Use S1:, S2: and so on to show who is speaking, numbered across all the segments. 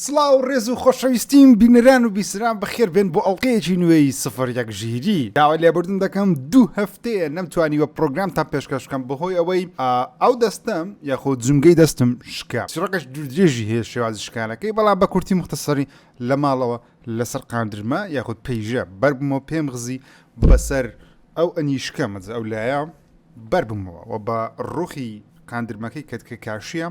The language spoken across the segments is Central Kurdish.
S1: سڵاو و ڕێز و خۆشەویستیم بینەران و بیسەران بەخێر بێن بۆ ئەڵقەیەکی نوێی سفر یەک ژیری. داوای لێبوردن دەکەم دوو هەفتەیە نەمتوانیوە پڕۆگرامتان پێشکەش بکەم بەهۆی ئەوەی ئەو دەستەم یاخود جومگەی دەستم شکا. چیڕۆکێکی دوور درێژی هەیە شێوازی شکانەکەی بەڵام بە کورتی موختەسەری لە ماڵەوە لەسەر قاندرمە یاخود پەیژە بەربوومەوە پێم غزی بەسەر ئەو ئەنیشکە مەجە ئەو لایە بەربوومەوە و بە ڕوخی قاندرمەکەی کە کە کاشیە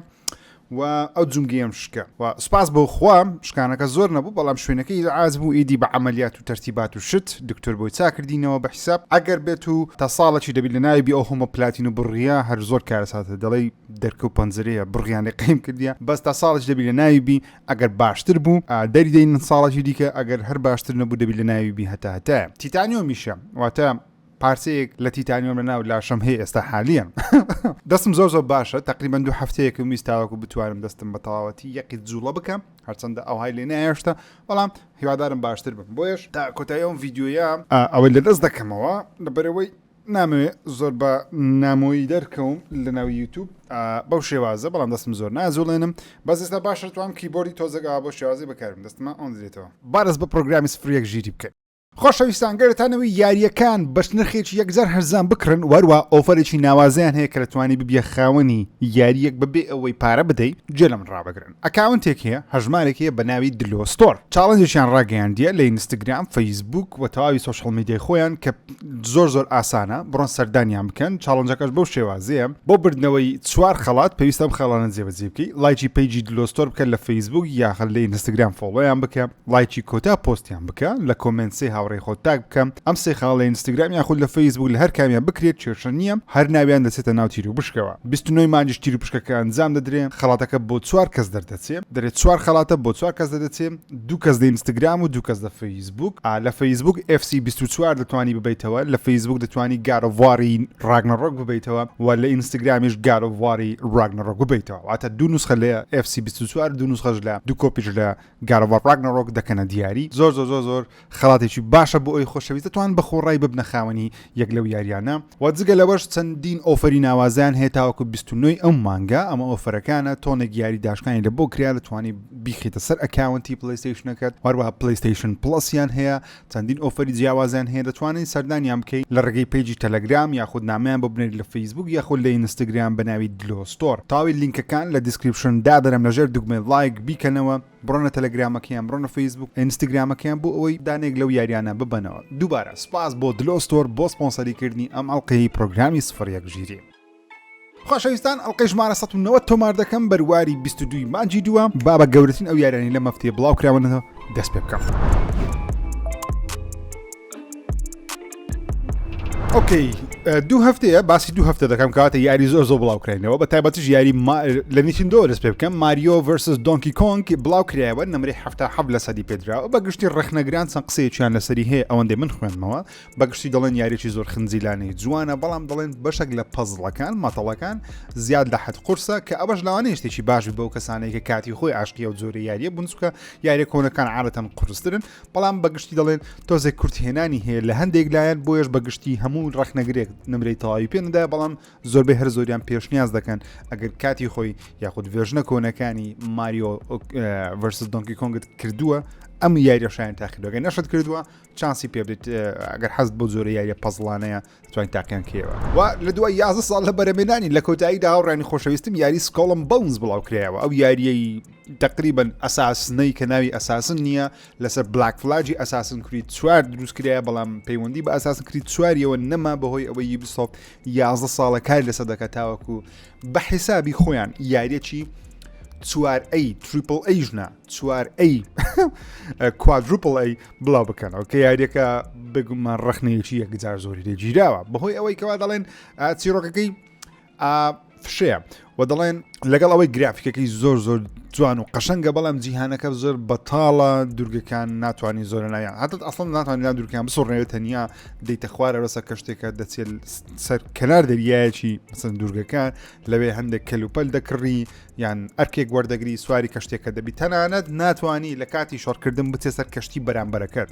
S1: و ئەو جومگەیەم شکا و سوپاس بۆ خوا شکانەکە زۆر نەبوو بەڵام شوێنەکەی ئیزعاج بوو ئیدی بە عەمەلیات و تەرتیبات و شت دکتۆر بۆی چاکردینەوە بە حیساب ئەگەر بێت و تا ساڵەکی دەبی لە ناوی بی ئەو هەموو پلاتین و بڕیە هەر زۆر کارەساتە دەڵێی دەرکە و پەنجەرەیە بڕیان لێ قەیم کردیە بەس تا ساڵێکی دەبی لە ناوی بی ئەگەر باشتر بوو دەری دەین ساڵێکی دیکە ئەگەر هەر باشتر نەبوو دەبی لە ناوی بی هەتا هەتایە تیتانیۆمیشە واتە پارچەیەک لە تیتانیۆم لە ناو لاشەم هەیە ئێستا حالیەن دەستم زۆر زۆر باشە تقریبا دوو هەفتەیەکم ویست تاوەکو بتوانم دەستم بە تەواوەتی یەقی جوڵە بکەم هەرچەندە ئەوهای لێ نایشتە بەڵام هیوادارم باشتر بم بۆیش تا کۆتایی ئەم ڤیدیۆیە ئەوەی لە دەست دەکەمەوە لەبەرەوەی نامەوێ زۆر بە نامۆیی دەرکەوم لە ناو یوتوب بەو شێوازە بەڵام دەستم زۆر نازوڵێنم بەس ئێستا باشە توام کیبۆردی تۆزەگا بۆ شێوازی بەکارم دەستمە ئۆندرێتەوە بارز بە پرۆگرامی سفر یەک ژیری بکەن. خۆشەویستان گەر دەتانەوێ یارییەکان بە نرخێکی یەکجار هەرزان بکڕن و هەروەها offer ێکی ناوازەیان هەیە کە دەتوانی ببیە خاوەنی یارییەک بەبێ ئەوەی پارە بدەی جێ لە من ڕابگرن account ێک هەیە هەژمارێک هەیە بە ناوی دلۆ ستۆر challenge ێکیان ڕاگەیاندیە لە ئینستگرام فەیسبوک و تەواوی social media ی خۆیان کە زۆر زۆر ئاسانە بڕۆن سەردانیان بکەن challenge ەکەش بەو شێوازەیە بۆ بردنەوەی چوار خەڵات پێویستە ئەم خاڵانە جێبەجێ بکەی لایکی page ی دلۆ ستۆر بکە لە فەیسبوک یاخە لە ئینستگرام follow یان بکە لایکی کۆتا پۆستیان بکە لە comment سێ هاوڕێی خۆت tag بکە ئەم سێ خاڵ لە ئینستگرام یاخود لە فەیسبوک لە هەر کامیان بکرێت کێشە نییە هەر ناویان دەچێتە ناو تیروپشکەوە 29 مانگیش تیروپشکەکە ئەنجام دەدرێ خەڵاتەکە بۆ چوار کەس دەردەچێ دەرێ چوار خەڵاتە بۆ چوار کەس دەدەچێ دوو کەس لە ئینستگرام و دوو کەس لە فەیسبوک لە فەیسبوک FC 24 دەتوانی ببیتەوە لە فەیسبوک دەتوانی God of War ی Ragnarok ببیتەوە و لە ئینستگرامیش God of War ی Ragnarok ببیتەوە واتە دوو نوسخە لە FC 24 دوو نوسخەش لە دوو کۆپیش لە God of War Ragnarok دەکەنە دیاری زۆر زۆر زۆر زۆر خەڵاتێکی باشە بۆ ئەوی خۆشەویست دەتوان بە خۆڕای ببنە خاوەنی یەک لەو یاریانە و جگە لەوەش چەندین offer ی ناوازیان هەیە تاوەکو 29 ئەم مانگە ئەمە offer ەکانە تۆنێک یاری داشکانی لە بۆ کرا دەتوانی بیخیتە سەر account ی پلەیستەیشنەکەت هەروەها پلەیستەیشن پڵەسیان هەیە چەندین offer ی جیاوازیان هەیە دەتوانین سەردانیان بکەیت لە ڕێگەی page ی تەلەگرام یاخود نامەیان بۆ بنێریت لە فەیسبوک یاخود لە ئینستگرام بە ناوی دلۆ ستۆر تەواوی لینکەکان لە description دادەنێم لەژێر دوگمەی ڵایک بیکەنەوە بڕۆنە تەلەگرامەکەیان بڕۆنە فەیسبوک ئینستگرامەکەیان بۆ ئەوەی دانێک لەو یاریانە ببەنەوە دووبارە سوپاس بۆ دلۆ ستۆر بۆ سپۆنسەری کردنی ئەم ئەڵقەیەی پرۆگرامی سفر یەک ژیری. خۆشەویستان ئەڵقەی ژمارە 190 تۆمار دەکەم بەرواری 22 مانگی دووە با بە گەورەترین ئەو یاریانەی لەم هەفتەیە بڵاو کراونەتەوە دەست پێ بکەم. okay دوو هەفتەیە باسی دوو هەفتە دەکەم کاتە یاری زۆر زۆر بڵاو کراینەوە بە تایبەتیش یاری لە نیتیندۆ دەست پێ بکەم ماریۆ versus دۆنکی کۆنگ بڵاو کرایەوە نمرەی 77 لە سەدی پێدراوە بە گشتی ڕەخنەگران چەند قسەیەکیان لەسەری هەیە ئەوەندەی من خوێندمەوە بە گشتی دەڵێن یاریی زۆر خنجیلانەی جوانە بەڵام دەڵێن بەشێک لە puzzle ەکان مەتەڵەکان زیاد لە حەد قورسە کە ئەوەش لەوانەیە شتێکی باش بێت بەو کەسانەی کە کاتی خۆی عاشقی ئەو جۆرە یاریە بوون چونکە یاریە کۆنەکان عادەتەن قورسترن بەڵام بە گشتی دەڵێن تۆزێک کورتهێنانی هەیە لە هەندێک لایەن بۆیەش بە گشتی هەموو ڕەخنەگرێک نمرەی تەواوی پێ نەدایە بەڵام زۆربەی هەر زۆریان پێشنیاز دەکەن ئەگەر کاتی خۆی یاخود version ە کۆنەکانی ماریۆ versus دۆنکی کۆنگت کردووە ئەم یاریە شایان تاقیدەکە نەشت کردووە چانسی پێ بدەیت ئەگەر حەزت بۆ جۆرە یاریە puzzle انەیە توانین تاقیان کەیەوە و لە دوای 11 ساڵ لە بەرەمێنانی لە کۆتاییدا هاوڕانی خۆشەویستم یاری Skull and Bones بڵاو کرایەوە ئەو یاریەی تقریبا ئەساسنەی کە ناوی ئەساسن نییە لەسەر Black Flag ی ئەساسن کریت چوار دروست کرایە بەڵام پەیوەندی بە ئەساسن کریت چواریەوە نەما بەهۆی ئەوەی یوبیسۆفت 11 ساڵە کاری لەسەر دەکات تاوەکو بە حیسابی خۆیان یاریەکی چوار A triple A ژنا چوار A quadruple A بڵاو بکەنەوە کە یاریەکە بگومان ڕخنەیەکی یەکجار زۆری لێگیراوە بەهۆی ئەوەی کەوا دەڵێن چیرۆکەکەی فشەیە و دەڵێن لەگەڵ ئەوەی گرافیکەکەی زۆر زۆر جوان و قەشەنگە بەڵام جیهانەکە زۆر بەتاڵە دوورگەکان ناتوانانی زۆر نایان هەتت ئەسڵ ناتوانانی لا دوورکان بسڕێت تەنیا دەیتە خوارەوە سەر کەشتێکە دەچێت سەر کەنار دەریایەکی مەسەن دوورگەکان لەوێ هەندێک کەلوپەل دەکڕی. یان ئەرکێک وەردەگری سواری کەشتێکە دەبی تەنانەت ناتوانی لە کاتی شەڕکردن بچێ سەر کەشتی بەرامبەرەکەت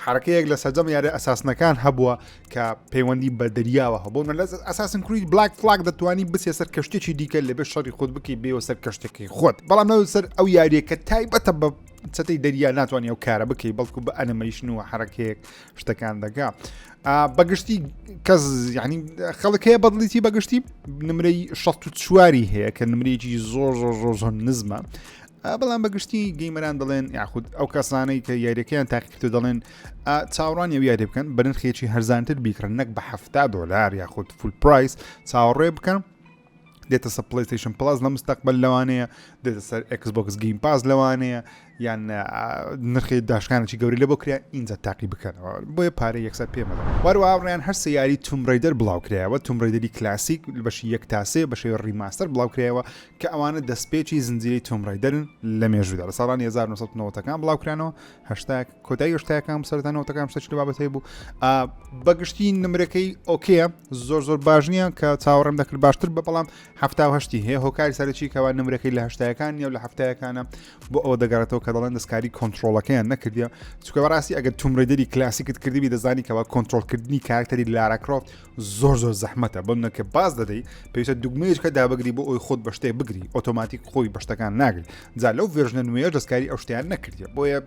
S1: حرەکەیەک لە سەرجەم یاری ئەساسنەکان هەبووە کە پەیوەندی بە دەریاوە هەبوو لە Assassin's Creed Black Flag دەتوانی بچێ سەر کەشتێکی دیکە لەبێ شەڕی خۆت بکەی بێوە سەر کەشتەکەی خۆت بەڵام نەو سەر ئەو یاریەکە تایبەتە بە چەتەی دەریا ناتوانانی ئەو کارە بکەی بەڵکو بە ئەنەمەیشن و حرەکەیەک شتەکان دەکا بەگشتی کەس ینی خەڵک هەیە بەدڵیتی بەگشتی نمرەی 64 هەیە کە نمرێکی زۆر زۆر زۆر زۆر نزمە بەڵام بەگشتی gamer ان دەڵێن یاخود ئەو کەسانەی کە یاریەکەیان تاقیکردو دەڵێن چاوەڕوانی ئەو یاری بکەن بە نرخێکی هەرزانتر بیکڕن نەک بە ه دۆلار یاخود full price چاوەڕێ بکەن دێتە سەر PlayStation Plus لە مستەقبل لەوانەیە دێتە سەر Xbox Game Pass لەوانەیە یان نرخی داشکانێکی گەوری لە بۆ کرا ئینجا تاقی بکەنەوە بۆیە پارە یەکسەر پێمەدە وەروە هاوڕێیان هەر سێ یاری Tomb Raider بڵاو کرایەوە Tomb Raider ی کلاسیک بەشی یەک تاسێ بە شێوەی remaster بڵاو کرایەوە کە ئەوانە دەستپێکی زنجیرەی Tomb Raider ن لە مێژوودا لە ساڵانی 1990ەکان بڵاو کرانەوە هەشتاک کۆتایی هەشتاکان سەرەتا نەوەتەکان شتێکی لە بابەتەی بوو بەگشتی نمرەکەی okay ە زۆر زۆر باش نییە کە چاوەڕێم دەکرد باشتر بە بەڵام هەفتا هەشتی هەیە هۆکاری سەرەکی کەوا نمرەکەی لە هەشتاکان نیە و لە هەفتایەکانە بۆ ئەوە دەگەڕێتەوە کە دەڵێن دەستکاری کۆنتترۆلەکەیان نەکردیە چکە بەڕاستی ئەگەر Tomb Raider ی کلاسیکت کردبی دەزانی کەوا کۆنتترۆلکردنی کارکتەری لارا کرۆفت زۆر زۆر زەحمەتە بەم نەکە باز دەدەی پێویستە دوگمەیەکە دابگری بۆ ئەوی خۆت بە شتێک بگری ئۆتۆماتیک خۆی بە شتەکان ناگری جا لەو version ە نوێیە دەستکاری ئەو شتیان نەکردیە بۆیە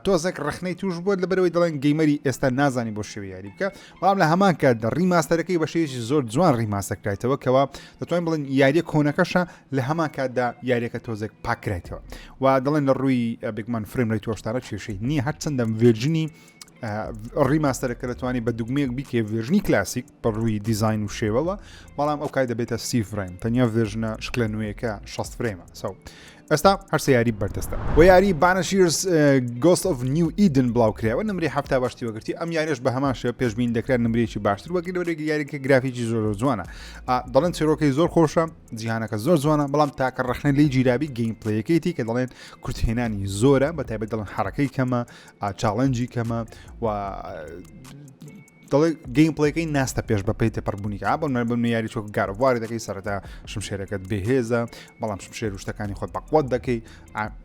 S1: تۆزێک ڕخنەی توش بووە لەبەرەوەی دەڵێن gamer ی ئێستا نازانی بۆ شێوە یاری بکە بەڵام لە هەمان کاتدا remaster ەکەی بە شێوەیەکی زۆر جوان remaster کرایتەوە کەوا دەتوانین بڵێن یاریە کۆنەکەشە لە هەمان کاتدا یاریەکە تۆزێک پاکرایتەوە و دەڵێن لە ڕووی بێگومان frame rate و شتانە کێشەی نییە هەرچەندەم version ی remaster ەکە دەتوانانی بە دوگمەیەک بیکێ version ی کلاسیک بە ڕووی دیزین و شێوەوە بەڵام ئەو کای دەبێتە سی frame تەنیا version ە شکلە نوێیەکە 60 frame ە so ئێستا هەرسە یاری بەردەستە و یاری Banishers Ghosts of New Eden بڵاو کرایەوە نمری هەفتا باشتی وەگرتی ئەم یاریش بە هەمان شێوە پێشبین دەکرا نمرێکی باشتر وەگری وەرەگی یاریکە گرافیکی زۆر زۆر جوانە دەڵێن چیرۆکەی زۆر خۆشە جیهانەکە زۆر جوانە بەڵام تاکە ڕەخنە لی گیرابی gameplay ەکەیتی کە دەڵێن کورتهێنانی زۆرە بە تایبەت دەڵێن حرەکەی کەمە challenge ی کەمە و دەڵێ gameplay ەکەی ناستە پێش بە پێی تێپەڕبوونی کە بۆ نمونە بە یاری چۆک God of War ی دەکەی سەرەتا شمشێرەکەت بێهێزە بەڵام شمشێر و شتەکانی خۆت بەقوت دەکەی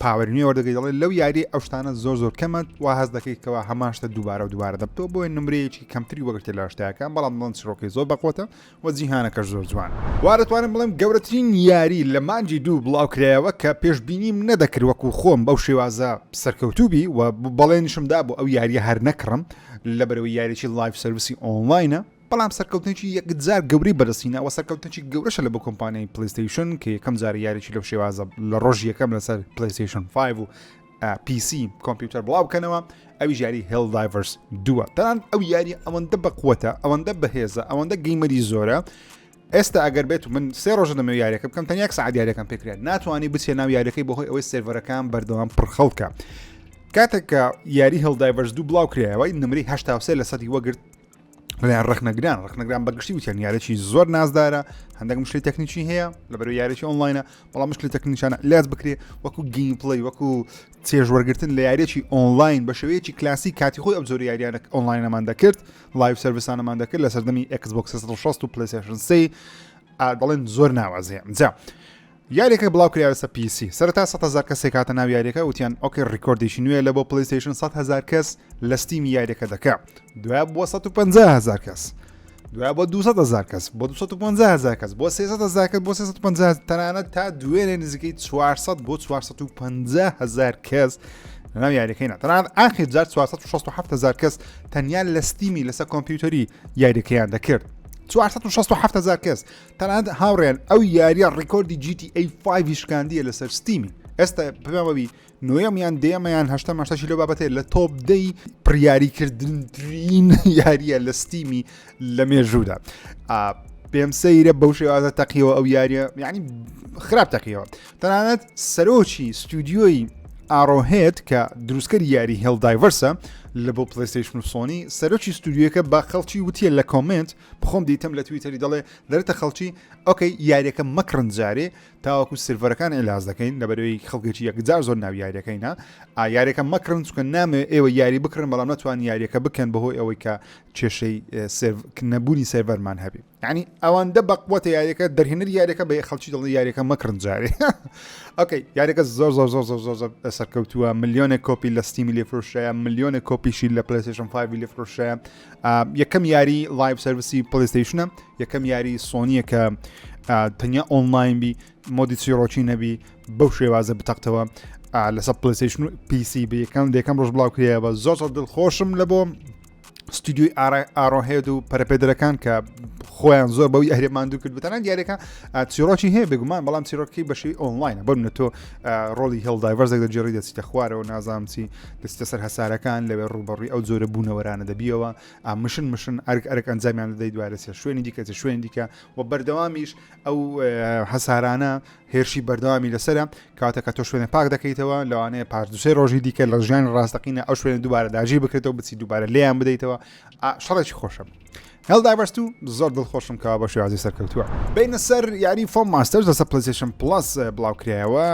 S1: power نوێ وەردەگەی دەڵێ لەو یاری ئەو شتانە زۆر زۆر کەمە وا هەست دەکەی کەوا هەمان شتە دووبارە و دووبارە دەبتەوە بۆیە نمرەیەکی کەمتری وەگرتێ لە شتەکان بەڵام دەڵێن چیرۆکەی زۆر بەقوتە و جیهانەکەش زۆر جوانە. وا دەتوانم بڵێم گەورەترین یاری لە مانگی دوو بڵاوکرایەوە کە پێشبینیم نەدەکرد وەکو خۆم بەو شێوازە سەرکەوتوو بی و بەڵێنیشم دابوو ئەو یاریە هەر نەکڕم لەبەرەوەی یاریی live service ی online ە بەڵام سەرکەوتنێکی یەکجار گەورەی بەدەستهینا و سەرکەوتنێکی گەورەشە لە بۆ کۆمپانیای PlayStation کە یەکەم جار یاریی لەو شێوازە لە ڕۆژی یەکەم لەسەر PlayStation 5 و PC کۆمپیوتەر بڵاو بکەنەوە ئەویش یاری Helldivers دووە تەنان ئەو یاری ئەوەندە بەقوەتە ئەوەندە بەهێزە ئەوەندە gamer ی زۆرە ئێستا ئەگەر بێت من سێ ڕۆژە دەمەوێت یاریەکە بکەم تەنیا سعات یاریەکەم پێکرێت ناتوانانی بچێ ناو یاریەکەی بەهۆی ئەوەی سێرڤەرەکان بەردەوام پڕخەڵکە کاتێک کە یاری Helldivers دوو بڵاو کرایەوە نمرەی 83 لە سەدی وەگرت لەلایەن ڕخنەگران ڕخنەگران بەگشتی وتیان یارێکی زۆر نازدارە هەندێک مشکلی تەکنیکی هەیە لەبەر یارێکی ئۆنلاینە بەڵام مشکلی تەکنیشانە لاز بکرێ وەکو gameplay وەکو چێژوەرگتن لە یاریێکی ئۆنلاین بە شێوەیەکی کلاسی کاتی خۆی ئەو جۆری یاریانە ئۆنلاینەمان دەکرد live service انەمان دەکرد لە سەردەمی Xbox 360 و PlayStation 3 دەڵێن زۆر ناوازەیە جا یاریەکە بڵاو کرایەوە PC سەرەتا 100 هەزار کەسێک هاتە ناو یاریەکە وتیان okay record ێکی نوێ لە بۆ PlayStation 100 هەزار کەس لە Steam ی یاریەکە دەکا دوای بۆ 150 هەزار کەس دوای بۆ 200 هەزار کەس بۆ 250 هەزار کەس بۆ 300 هەزار کەس بۆ 350 تەنانەت تا دوێنێ نزیکەی 400 بۆ 450 هەزار کەس لەناو یاریەکەی نا تەنانەت ئاخر جار 467 هەزار کەس تەنیا لە Steam ی لەسەر کۆمپیوتەری یاریەکەیان دەکرد 467 هەزار کەس تەنانەت هاوڕێن ئەو یاریە record ی GTA 5 شکاندیە لەسەر Steam ی ئێستا پێمەوی نوێم یان دێمەیان هەشتا ماشتەشی لەو بابەتەیە لە top دەی پریاریکردنترین یاریە لە Steam ی لە مێژوودا پێم سەیرە بەو شێوازە تەقیەوە ئەو یاریە یعنی خراپ تەقیەوە تەنانەت سەرۆکی ستودیۆی Arrowhead کە دروستکەری یاری Helldivers ە. لە بۆ PlayStation و سۆنی سەرۆکی ستودیۆکە بە خەڵکی وتیە لە comment بخۆم دیتم لە تویتەری دەڵێ دەرێتە خەڵکی okay یاریەکە مەکڕن جارێ تاوەکو سێرڤەرەکان ئیلاز دەکەین لەبەرەوەی خەڵکێکی یەکجار زۆر ناو یاریەکەینە یاریەکە مەکڕن چونکە نامێ ئێوە یاری بکڕن بەڵام ناتوان یاریەکە بکەن بەهۆی ئەوەی کە کێشەی نەبوونی سێرڤەرمان هەبی یعنی ئەوەندە بەقوەتە یاریەکە دەرهێنەری یاریەکە بە خەڵکی دڵی یاریەکە مەکڕن جارێ okay یاریەکە زۆر زۆر زۆر زۆر زۆر زۆر سەرکەوتووە ملیۆنێک کۆپی لە Steam ی لێ فرۆشرایە ملیۆنێک کۆپیشی لە PlayStation 5 لێ فرۆشرایە یەکەم یاری live service ی PlayStation ە یەکەم یاری سۆنیە کە تەنیا ئۆنلاین بی mode ی چیرۆکی نەبی بەو شێوازە بتەقتەوە لەسەر PlayStation و PC بە یەکەم یەکەم ڕۆژ بڵاو کرایە بە زۆر زۆر دڵخۆشم لە بۆ ستودیۆی Arrowhead و پەرەپێدەرەکان کە خۆیان زۆر بەوی ئەهرێ ماندوو کرد بتەنان دیارەکە چیرۆکی هەیە بێگومان بەڵام چیرۆکی بەشی ئۆنلاینە بۆ منە تۆ ڕۆڵی Helldivers ێک دەگێڕی دەچیتە خوارەوە نازانم چی دەچیتە سەر هەسارەکان لەوێ ڕووبەڕووی ئەو جۆرە بوونەوەرانە دەبیەوە mission mission ئەرک ئەرک ئەنجامیان دەدەی دوای دەچێت شوێنی دیکە چ شوێنی دیکە و بەردەوامیش ئەو هەسارانە هێرشی بەردەوامی لەسرە کاتە کە تۆ شوێنە پاک دەکەیتەوە لەوانەیە پاش دوسێ ڕۆژی دیکە لە ژیانی ڕاستەقینە ئەو شوێنە دووبارە داگیر بکرێتەوە بچی دووبارە لێیان بدەیتەوە شەڕێکی خۆشە. Helldivers 2 زۆر دڵخۆشم کەوا بە شێوازی سەرکەوتووە. بینە سەر یاری Foam Masters لەسەر PlayStation Plus بڵاوکرایەوە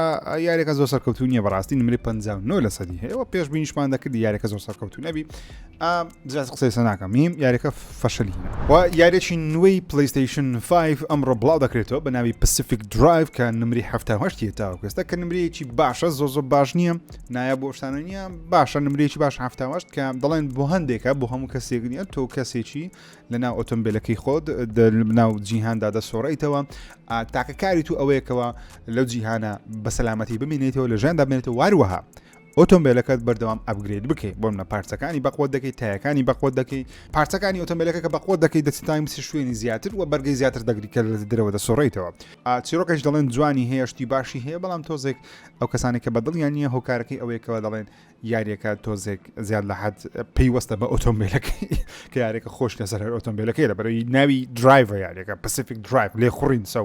S1: یاریەکە زۆر سەرکەوتوو نییە بەڕاستی نمرەی 59 لە سەدی هەیە و پێشبینیشمان دەکرد یاریەکە زۆر سەرکەوتوو نەبی زیاتر قسەی سە ناکەم میم یاریەکە فەشەلی و یاریێکی نوێی PlayStation 5 ئەمڕۆ بڵاو دەکرێتەوە بە ناوی Pacific Drive کە نمری 78 تاوەکو ئێستا کە نمرەیەکی باشە زۆر زۆر باش نییە نایە بۆ شتانە نییە باشە نمرێکی باش هەفتاوەشت کە دەڵێن بۆ هەندێکە بۆ هەموو کەسێک نییە تۆ کەسێکی لە ناو ئۆتۆمبیلەکەی خۆت ناو جیهاندا دەسۆڕیتەوە تاکە کاری تو ئەوەیەکەوە لەو جیهانە بە سەلامەتی بمێنێتەوە لە ژیاندا بمێنێتەوە واروەها ئۆتۆمبیلەکەت بەردەوام upgrade بکەیت بۆ منە پارچەکانی بەقوت دەکەی تایەکانی بەقوت دەکەی پارچەکانی ئۆتۆمبیلەکە کە بەقوت دەکەی دەچیت تایم شوێنی زیاتر و بەرگەی زیاتر دەگری کە لە درەوە دەسۆڕیتەوە چیرۆکەش دەڵێن جوانی هەیە شتی باشی هەیە بەڵام تۆزێک ئەو کەسانێک کە بەدڵیان نییە هۆکارەکەی ئەوەیە کەوا دەڵێن یاریەکە تۆزێک زیاد لە حد پەیوەستە بە ئۆتۆمبیلەکەی کە یاریەکە خۆش لەسەر هەر ئۆتۆمبیلەکەی لە بەرەوەی ناوی Drive ە یاریەکە Pacific Drive لێ خوڕین so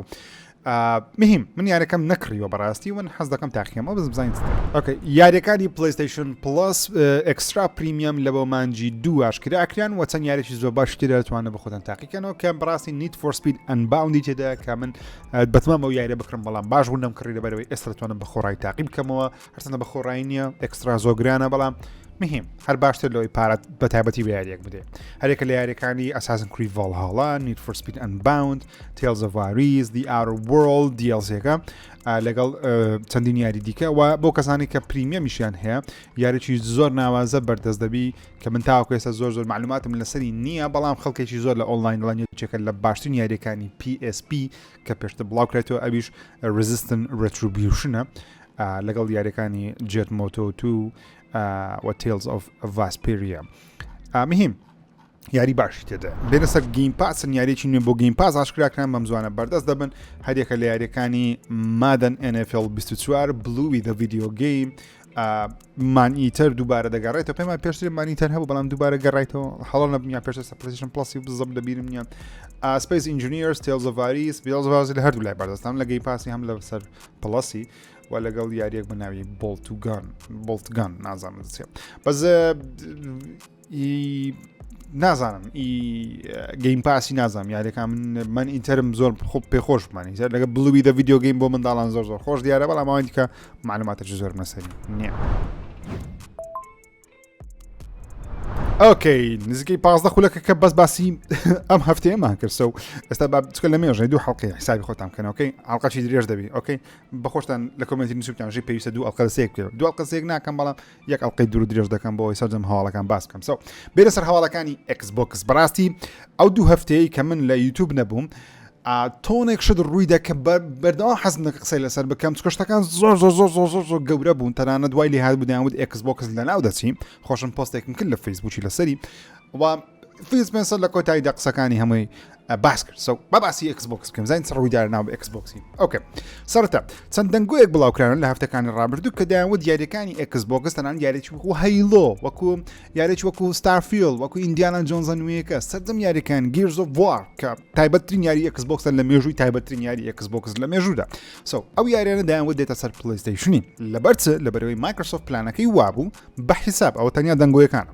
S1: مهم من یاریەکەم نەکڕیوە بەڕاستی من حەز دەکەم تاقیەمەوە بەس بزانین okay یاریەکانی PlayStation Plus Extra Premium لە بۆ مانجی دوو ئاشکرا کران و چەند یاریی زۆر باش تێدا دەتوانن بە خۆتان تاقیکەنەوە کە بەڕاستی Need for Speed Unbound ی تێدا کە من بەتمام ئەو یاریە بکڕم بەڵام باش بوو نەمکڕی لەبەرەوەی ئێستا دەتوانم بە خۆڕایی تاقی بکەمەوە هەرچەندە بە خۆڕایی نییە Extra زۆر گرانە بەڵام مهم هەر باشتر لەوەی پارەت بە تایبەتی بە یاریەک بدێ هەرێکە لە یاریەکانی Assassin's Creed Valhalla Need for Speed Unbound Tales of Arise The Outer Worlds DLC ەکە لەگەڵ چەندین یاری دیکە و بۆ کەسانی کە Premium یشیان هەیە یاریی زۆر ناوازە بەردەست دەبی کە من تاوەکو ئێستا زۆر زۆر معلوماتم لەسەری نییە بەڵام خەڵکێکی زۆر لە ئۆنلاین دەڵێن یەکێکە لە باشترین یاریەکانی PSP کە پێشتر بڵاو کرێتەوە ئەویش Resistance Retribution ە لەگەڵ یاریەکانی Jet Moto 2 و Tales of Vesperia مهم یاری باشی تێدا بێنە سەر Game Pass یاریی نوێ بۆ Game Pass ئاشکراکران بەم زوانە بەردەست دەبن هەریەکە لە یاریەکانی Madden NFL 24 Bluey The Video Game Maneater دووبارە دەگەڕێتەوە پێمان پێشتر Maneater هەبوو بەڵام دووبارە گەڕایتەوە هەڵە نەبم یان پێشتر PlayStation Plus ی بزەم لەبیرم نییە Space Engineers Tales of Arise Tales of Arise لە هەردوو لای بەردەستان لە Game Pass ی هەم لەسەر Plus ی و لەگەڵ یاریەک بە ناوی Boltgun Boltgun نازانم چیە بەس ئی نازانم ئی Game Pass ی نازانم یاریەکان من Maneater م زۆر خۆ پێخۆش بمانی لەگە Bluey The Video Game بۆ منداڵان زۆر زۆر خۆش دیارە بەڵام ئەوانی دیکە معلوماتێکی زۆر مەسەری نییە. okay نزیکەی پازدە خولەکە کە بەس باسی ئەم هەفتەیەمان کرد so ئێستا با چکە لە مێژەی دوو حڵقی حسابی خۆتان بکەن okay ئەڵقەشی درێژ دەبی okay بەخۆشتان لە comment ی نووسیتان ژی پێویستە دوو ئەڵقە لەسێک بکەوە دوو ئەڵقە سێک ناکەم بەڵام یەک ئەڵقەی دوور درێژ دەکەم بۆ ئەوەی سەرجەم هەواڵەکان باس بکەم so بێرە سەر هەواڵەکانی Xbox بەڕاستی ئەو دوو هەفتەیە کە من لە یوتوب نەبووم تۆنێک شت ڕوویدا کە بەردەوام حەزم دەکرد قسەی لەسەر بکەم چونکە شتەکان زۆر زۆر زۆر زۆر زۆر زۆر گەورە بوون تەنانەت وای لێ هات بوو دەیان وت Xbox لەناو دەچی خۆشم پۆستێکم کرد لە فەیسبووکی لەسەری و فیل سپێنسەر لە کۆتاییدا قسەکانی هەمووی. باس کرد. So با باسی ئێکس بۆکس بکەم زانین چ ڕوویدا ناو ئێکس بۆکسی. Okay سەرەتا چەند دەنگۆیەک بڵاوکران لە هەفتەکانی ڕابردوو کە دەیانوت یاریەکانی ئێکس بۆکس تەنان یاریی وەکو Halo، وەکو یاریی وەکو Starfield، وەکو Indiana Jones ە نوێیەکە، سەرجەم یاریەکان Gears of War کە تایبەتترین یاری ئێکس بۆکسە لە مێژووی تایبەتترین یاری ئێکس بۆکس لە مێژوودا. So ئەو یاریانە دەیانوت دێتە سەر پلەیستەیشنی. لەبەر چ؟ لەبەرەوەی مایکرۆسۆفت پلانەکەی وابوو بە حیساب ئەوە تەنیا دەنگۆیەکانە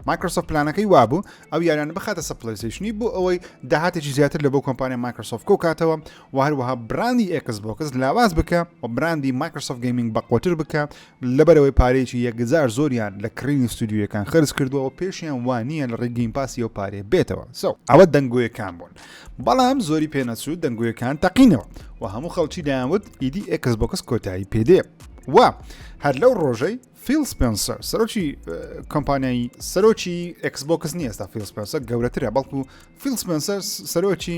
S1: مایکرۆسۆفت پلانەکەی وابوو ئەو یاریانە بخاتە سەر پلەیستەیشنی بۆ ئەوەی داهاتێکی زیاتر لە بۆ کۆمپانیا مایکرۆسۆفت کۆکاتەوە و هەروەها براندی ئێکس بۆکس لاواز بکە و براندی مایکرۆسۆفت gaming بەقوەتر بکە لەبەرەوەی پارەیەکی یەکجار زۆریان لە کڕینی ستودیۆیەکان خرج کردووە و پێشیان وانییە لە ڕێی Game Pass ی ئەو پارەیە بێتەوە. So ئەوە دەنگۆیەکان بوون بەڵام زۆری پێنەچوو دەنگۆیەکان تەقینەوە و هەموو خەڵکی دەیانوت ئیدی ئێکس بۆکس کۆتایی پێدێ و هەر لەو ڕۆژەی فیل سپێنسەر سەرۆکی کۆمپانیای سەرۆکی ئێکسبۆکس نییە ئێستا فیل سپێنسەر گەورەترە بەڵکو فیل سپێنسەر سەرۆکی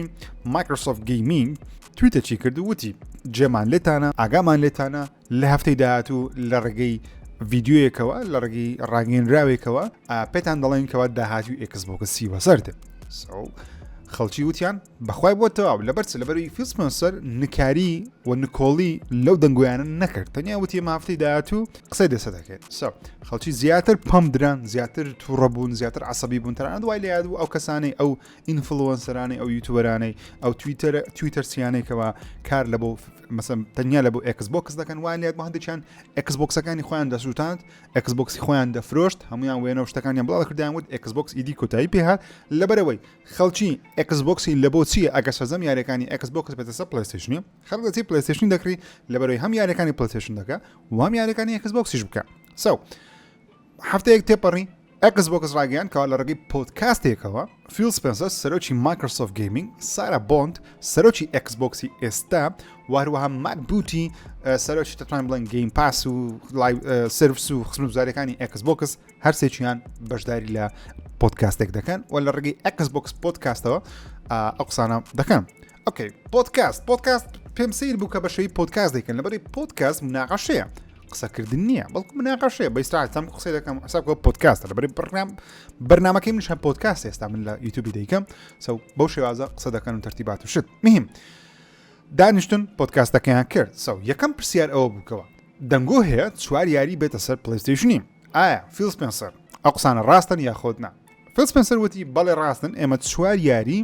S1: مایکرۆسۆفت gaming تویتێکی کرد و وتی جێمان لێتانە ئاگامان لێتانە لە هەفتەی داهاتوو لە ڕێگەی ڤیدیۆیەکەوە لە ڕێگەی ڕاگەیەنراوێکەوە پێتان دەڵێن کەوا داهاتوی ئێکسبۆکس چی بەسەر دێت خەڵکی وتیان بەخوای بۆ تەواو لەبەر چ لەبەروی فیل سپێنسەر نکاری و نکۆڵی لەو دەنگۆیانە نەکرد تەنیا وتی ئێمە هەفتەی داهاتوو قسەی دەسە دەکەین So خەڵکی زیاتر پەم دران زیاتر تووڕە بوون زیاتر عسەبی بوون تەنانەت وای لە یاد بوو ئەو کەسانەی ئەو influencer انەی ئەو یوتوبەرانەی ئەو تویتەر تویتەرسیانەی کەوا کار لە بۆ مەسەن تەنیا لە بۆ ئێکس بۆکس دەکەن وای لە یاد بوو هەندێکیان ئێکس بۆکسەکانی خۆیان دەسووتاند ئێکس بۆکسی خۆیان دەفرۆشت هەمویان وێنە و شتەکانیان بڵاو کردیان وت ئێکس بۆکس ئیدی کۆتایی پێهات لەبەرەوەی خەڵکی ئێکس بۆکسی لە بۆ چییە ئەگەر سەرجەم یاریەکانی ئێکس بۆکس بێتە سەر پلەیستەیشنی خەڵک دەچی پلەیستەیشنی دەکڕی لەبەرەوەی هەم یاریەکانی پلەیستەیشن دەکا و هەم یاریەکانی ئێکس بۆکسیش بکە So هەفتەیەک تێپەڕی ئێکس بۆکس ڕاگەیان کەوا لە ڕێگەی پۆدکاستێکەوە فیل سپێنسەر سەرۆکی مایکرۆسۆفت gaming، سارا بۆند سەرۆکی ئێکس بۆکسی ئێستا و هەروەها مات بوتی سەرۆکی دەتوانین بڵێن Game Pass و service و خزمەتگوزاریەکانی ئێکس بۆکس هەرسێکیان بەشداری لە پۆدکاستێک دەکەن و لە ڕێگەی ئەکس بۆکس پۆدکاستەوە ئەو قسانە دەکەن. Okay پۆدکاست پۆدکاست پێم سیر بوو کە بەشەوی پۆدکاست دەکەن لەبەری پۆدکاست مناقەشەیە قسەکردن نییە بەڵکو مناقەشەیە بە ئیسراحەتم قسەی دەکەم حساب کە پۆدکاستە لەبەری بەرنام بەرنامەکەی منش هەم پۆدکاست ئێستا من لە یوتیوبی دەیکەم So بەو شێوازە قسە دەکەن و تەرتیبات و شت مهم دانیشتن پۆدکاستەکەیان کرد So یەکەم پرسیار ئەوە بووکەوە دەنگۆ هەیە چوار یاری بێتە سەر پلەیستەیشنی ئایا فیل سپێنسەر ئەو قسانە ڕاستن یاخود نا؟ فیل سپێنسەر وتی بەڵێ ڕاستن ئێمە چوار یاری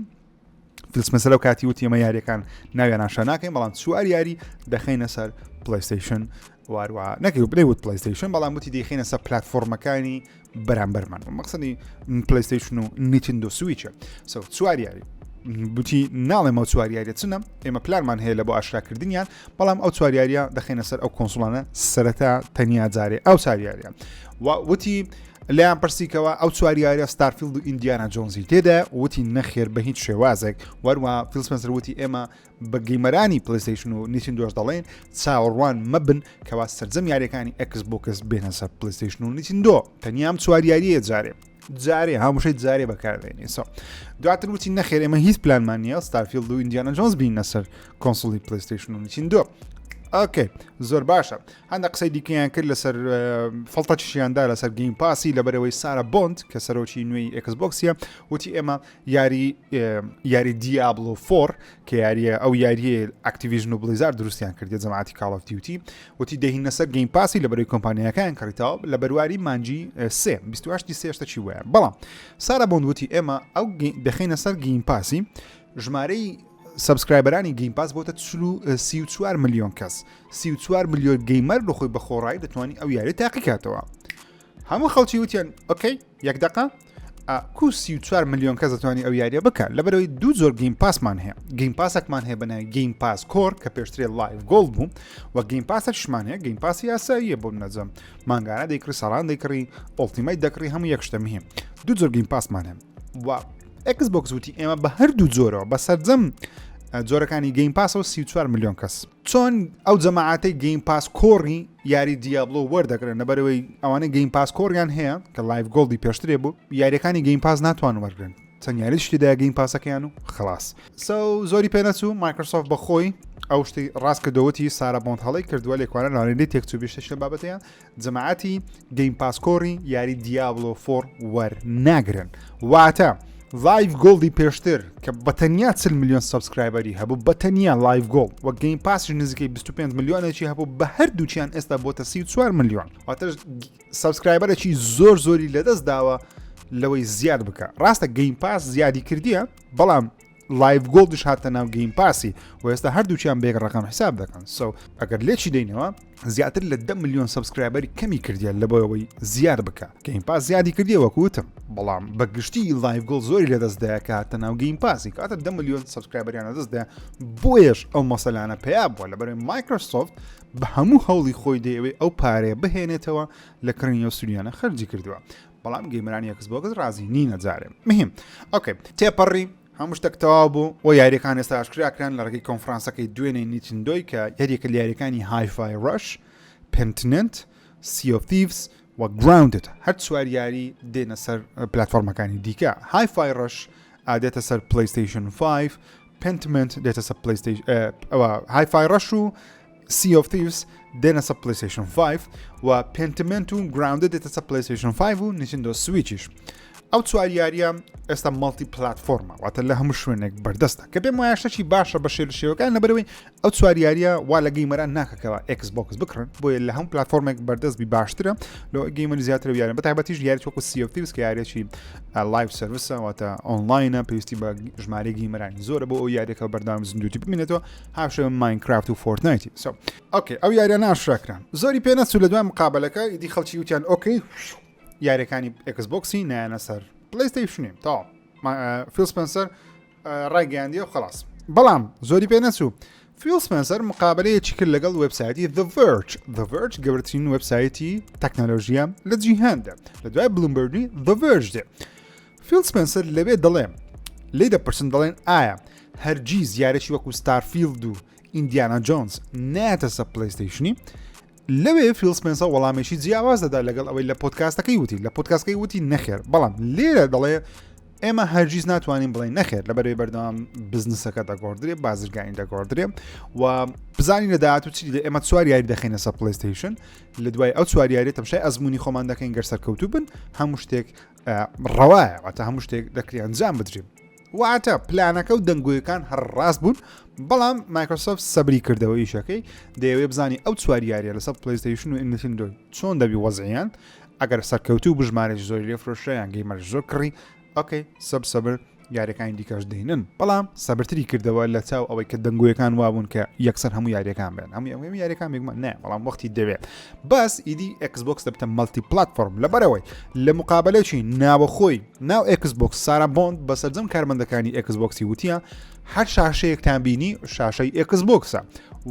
S1: فیل سپێنسەر لەو کاتی وتی ئێمە یاریەکان ناویان ئاشنا ناکەین بەڵام چوار یاری دەخەینە سەر پلەیستەیشن واروە نەکەی بڵێ وت پلەیستەیشن بەڵام وتی دەیخەینە سەر پلاتفۆرمەکانی بەرامبەرمان مەقسەدی پلەیستەیشن و نیتندۆ سویچە So چوار یاری بوتی ناڵێم ئەو چوار یاریە چنە ئێمە پلانمان هەیە لە بۆ ئاشکراکردنیان بەڵام ئەو چوار یاریە دەخەینە سەر ئەو کۆنسوڵانە سەرەتا تەنیا جارێ ئەو چوار یاریە و وتی لەیان پرسیکەوە ئەو چوار یاریە ستارفیلد و ئیندیانا جۆنزی تێدا وتی نەخێر بە هیچ شێوازێک وەروە فیل سپێنسەر وتی ئێمە بە gamer انی پلیستەیشن و نیتندۆش دەڵێن چاوەڕوان مەبن کەوا سەرجەم یاریەکانی ئەکس بۆکس بێنە سەر پلیستەیشن و نیتندۆ تەنیام چوار یاریە جارێ جارێ هاوشەی جارێ بەکاردێنی So دواتر وتی نەخێر ئێمە هیچ پلانمان نییە ستارفیلد و ئیندیانا جۆنز بینە سەر کۆنسڵی پلیستەیشن و نیتندۆ Okay زۆر باشە هەندە قسەی دیکەیان کرد لەسەر فڵتەچیاندا لەسەر Game Pass ی لەبەرەوەی سارە بۆند کە سەرۆکی نوێی ئێکس بۆکسیە وتی ئێمە یاری یاری دیابلۆ four کە یاریە ئەو یاریە ئەکتیڤیژن و بڵیزار دروستیان کردی جەماعەتی کاڵ ئۆف دیوتی وتی دەهینە سەر Game Pass ی لە بەرەی کۆمپانیاکان کڕیتەوە لە بەرواری مانجی سێ 28 سێشتە چی وایە بەڵام سارا بۆند وتی ئێمە ئەو دەخینە سەر Game Pass ی ژمارەی subscriber انی Game Pass بۆتە 34 میلیۆن کەس 34 میلیۆن gamer لە خۆی بەخۆڕایی دەتوانانی ئەو یاری تاقیکاتەوە هەموو خەڵکی وتیان okay یەک دقە کو 34 میلیۆن کەس دەتوانانی ئەو یاریە بکە لەبەرەوەی دوو زۆر Game Pass مان هەیە Game Pass ەکمان هەیە بەناوی Game Pass Core کە پێشترێ Live Gold بوو و Game Pass ەکشمان هەیە Game Pass ی یاساییە بۆ نەجەم مانگانە دەیکڕی ساڵان دەیکڕی Ultimate دەکڕی هەموو یەک شتە مهم دوو جۆر Game Pass مان هەیە و ئێکس بۆکس وتی ئێمە بە هەردوو جۆرەوە بە سەرجەم جۆرەکانی Game Pass ەوە 34 میلیۆن کەس چۆن ئەو جەماعەتەی Game Pass Core ی یاری دیابلۆ وەردەگرن لەبەرەوەی ئەوانەی Game Pass Core یان هەیە کە Live Gold ی پێشترێ بوو یاریەکانی Game Pass ناتوان وەرگن چەند یاری شتیدا Game Pass ەکەیان و خلاص So زۆری پێ نەچوو مایکرۆسۆفت بەخۆی ئەو شتی ڕاست کردەوەتی سارا بۆند هەڵی کردووە لێکوانە لەوانەیە تێکچوو بێ شتێک لە بابەتەیە جەماعەتی Game Pass Core ی یاری دیابلۆ four وەرناگرن واتە. Live Gold ی پێشتر کە بە تەنیا 40 ملیۆن subscriber ی هەبوو بە تەنیا Live Gold وە Game Pass ش نزیکەی 25 ملیۆنێکی هەبوو بە هەردووچیان ئێستا بۆتە 34 ملیۆن واتە subscriber ێکی زۆر زۆری لەدەست داوە لەوەی زیاد بکە ڕاستە Game Pass زیادی کردیە بەڵام Live Gold ش هاتە ناو Game Pass ی و ئێستا هەردووکیان بەیەک ڕقم حساب دەکەن so ئەگەر لێکی دەینەوە زیاتر لە 10 ملیۆن subscriber ی کەمی کردیە لە بۆەوەی زیاد بکە Game Pass زیادی کردیە وەکوتم بەڵام بە گشتی Live Gold زۆری لەدەستدایە کە هاتە ناو Game Pass ی کاتە 10 ملیۆن subscriber یان لەدەستدا بۆیەش ئەو مەسەلانە پیا بووە لەبەرەی مایکرۆسۆفت بە هەموو هەوڵی خۆی دەیەوێت ئەو پارەیە بهێنێتەوە لە کڕینی ئەو ستودیۆیانە خەرجی کردووە بەڵام gamer انی Xbox ڕازی نینە جارێ مهم okay تێپەڕی هەموو شتێک تەواو بوو و یاریەکان ئێستا ئاشکراکران لە ڕێگەی کۆنفرانسەکەی دوێنێ Nintendo ی کە هەریەکە لە یاریەکانی Hi-Fi Rush Pentiment Sea of Thieves و Grounded هەر چوار یاری دێنە سەر پلتفۆرمەکانی دیکە Hi-Fi Rush دێتە سەر PlayStation 5 Pentiment دێتە سەر PlayStation ئەوە Hi-Fi Rush و Sea of Thieves دێنە سەر PlayStation 5 و Pentiment و Grounded دێتە سەر PlayStation 5 و Nintendo Switch یش ئەو چوار یاریە ئێستا multi platform ە واتە لە هەموو شوێنێک بەردەستە کە پێم وایە شتێکی باشە بە شێر شێوەکان لەبەرەوەی ئەو چوار یاریە وا لە gamer ان ناکەکەوە Xbox بکڕن بۆیە لە هەموو پلتفۆرمێک بەردەست بی باشترە لۆ gamer زیاتر و یاریان بە تایبەتیش یاری وەکو Sea of Thieves کە یاریەکی live service ە واتە ئۆنلاینە پێویستی بە ژمارەی gamer انی زۆرە بۆ ئەو یاریەکە بەردەوام زیندوتی بمێنێتەوە هاوشێوە Minecraft و Fortnite ی so okay ئەو یاریانە ئاشکرا کران زۆری پێ نەچوو لە دوای مقابلەکە ئیدی خەڵکی وتیان okay یاریەکانی Xbox ی نایەنە سەر PlayStation ی تەواو فیل سپنسەر ڕایگەیاندی و خلاص بەڵام زۆری پێ نەچوو فیل سپنسەر مقابلەیەکی کرد لەگەڵ وبسایتی The Verge. The Verge گەورەترین وبسایتی تەکنەلۆژیە لە جیهاندا لە دوای بلومبرگی The Verge دێ فیل سپنسەر لەوێ دەڵێ لی دەپرسن دەڵێن ئایا هەرگیز یارێکی وەکو Starfield و Indiana Jones ناتە سە PlayStation ی لەوێ فیل سپێنسەر وەڵامێکی جیاواز دەدا لەگەڵ ئەوەی لە پۆدکاستەکەی وتی لە پۆدکاستەکەی وتی نەخێر بەڵام لێرە دەڵێ ئێمە هەرگیز ناتوانین بڵێن نەخێر لەبەرەوەی بەردەوام بزنسەکە دەگۆڕدرێ بازرگانی دەگۆڕدرێ و بزانین لە داهاتوو چی لە ئێمە چوار یاری دەخینە سە PlayStation لە دوای ئەو چوار یاری تەمشای ئەزمموی خۆمان دەکەین گەر سەرکەوتوو بن هەموو شتێک ڕەوایە واتە هەموو شتێک دەکرێ ئەنجام بدرێت واتە پلانەکە و دەنگۆیەکان هەر ڕاست بوون بەڵام مایکرۆسۆفت سەبری کردەوە ئیشەکەی دەیەوێ بزانی ئەو چوار یاریە لەسەر PlayStation و Nintendo چۆن دەبی وەزعیان ئەگەر سەرکەوتوو بژمارێکی زۆری لێ فرۆشیان gamer زۆر کڕی okay سەب سەبر یاریەکانی دیکەش دێنن بەڵام سەبرتری کردەوە لە چاو ئەوەی کە دەنگۆیەکان وابوون کە یەکسەر هەموو یاریەکان بێن هەموو هەموو یاریەکان بێگومان نە بەڵام وەختی دەوێت بەس ئیدی Xbox دەبتە multi platform لەبەرەوەی لە مقابلەی ناوەخۆی ناو Xbox سارا بۆند بە سەرجەم کارمەندەکانی Xbox ی وتیە هەر شاشەیەکتان بینی شاشەی Xbox ە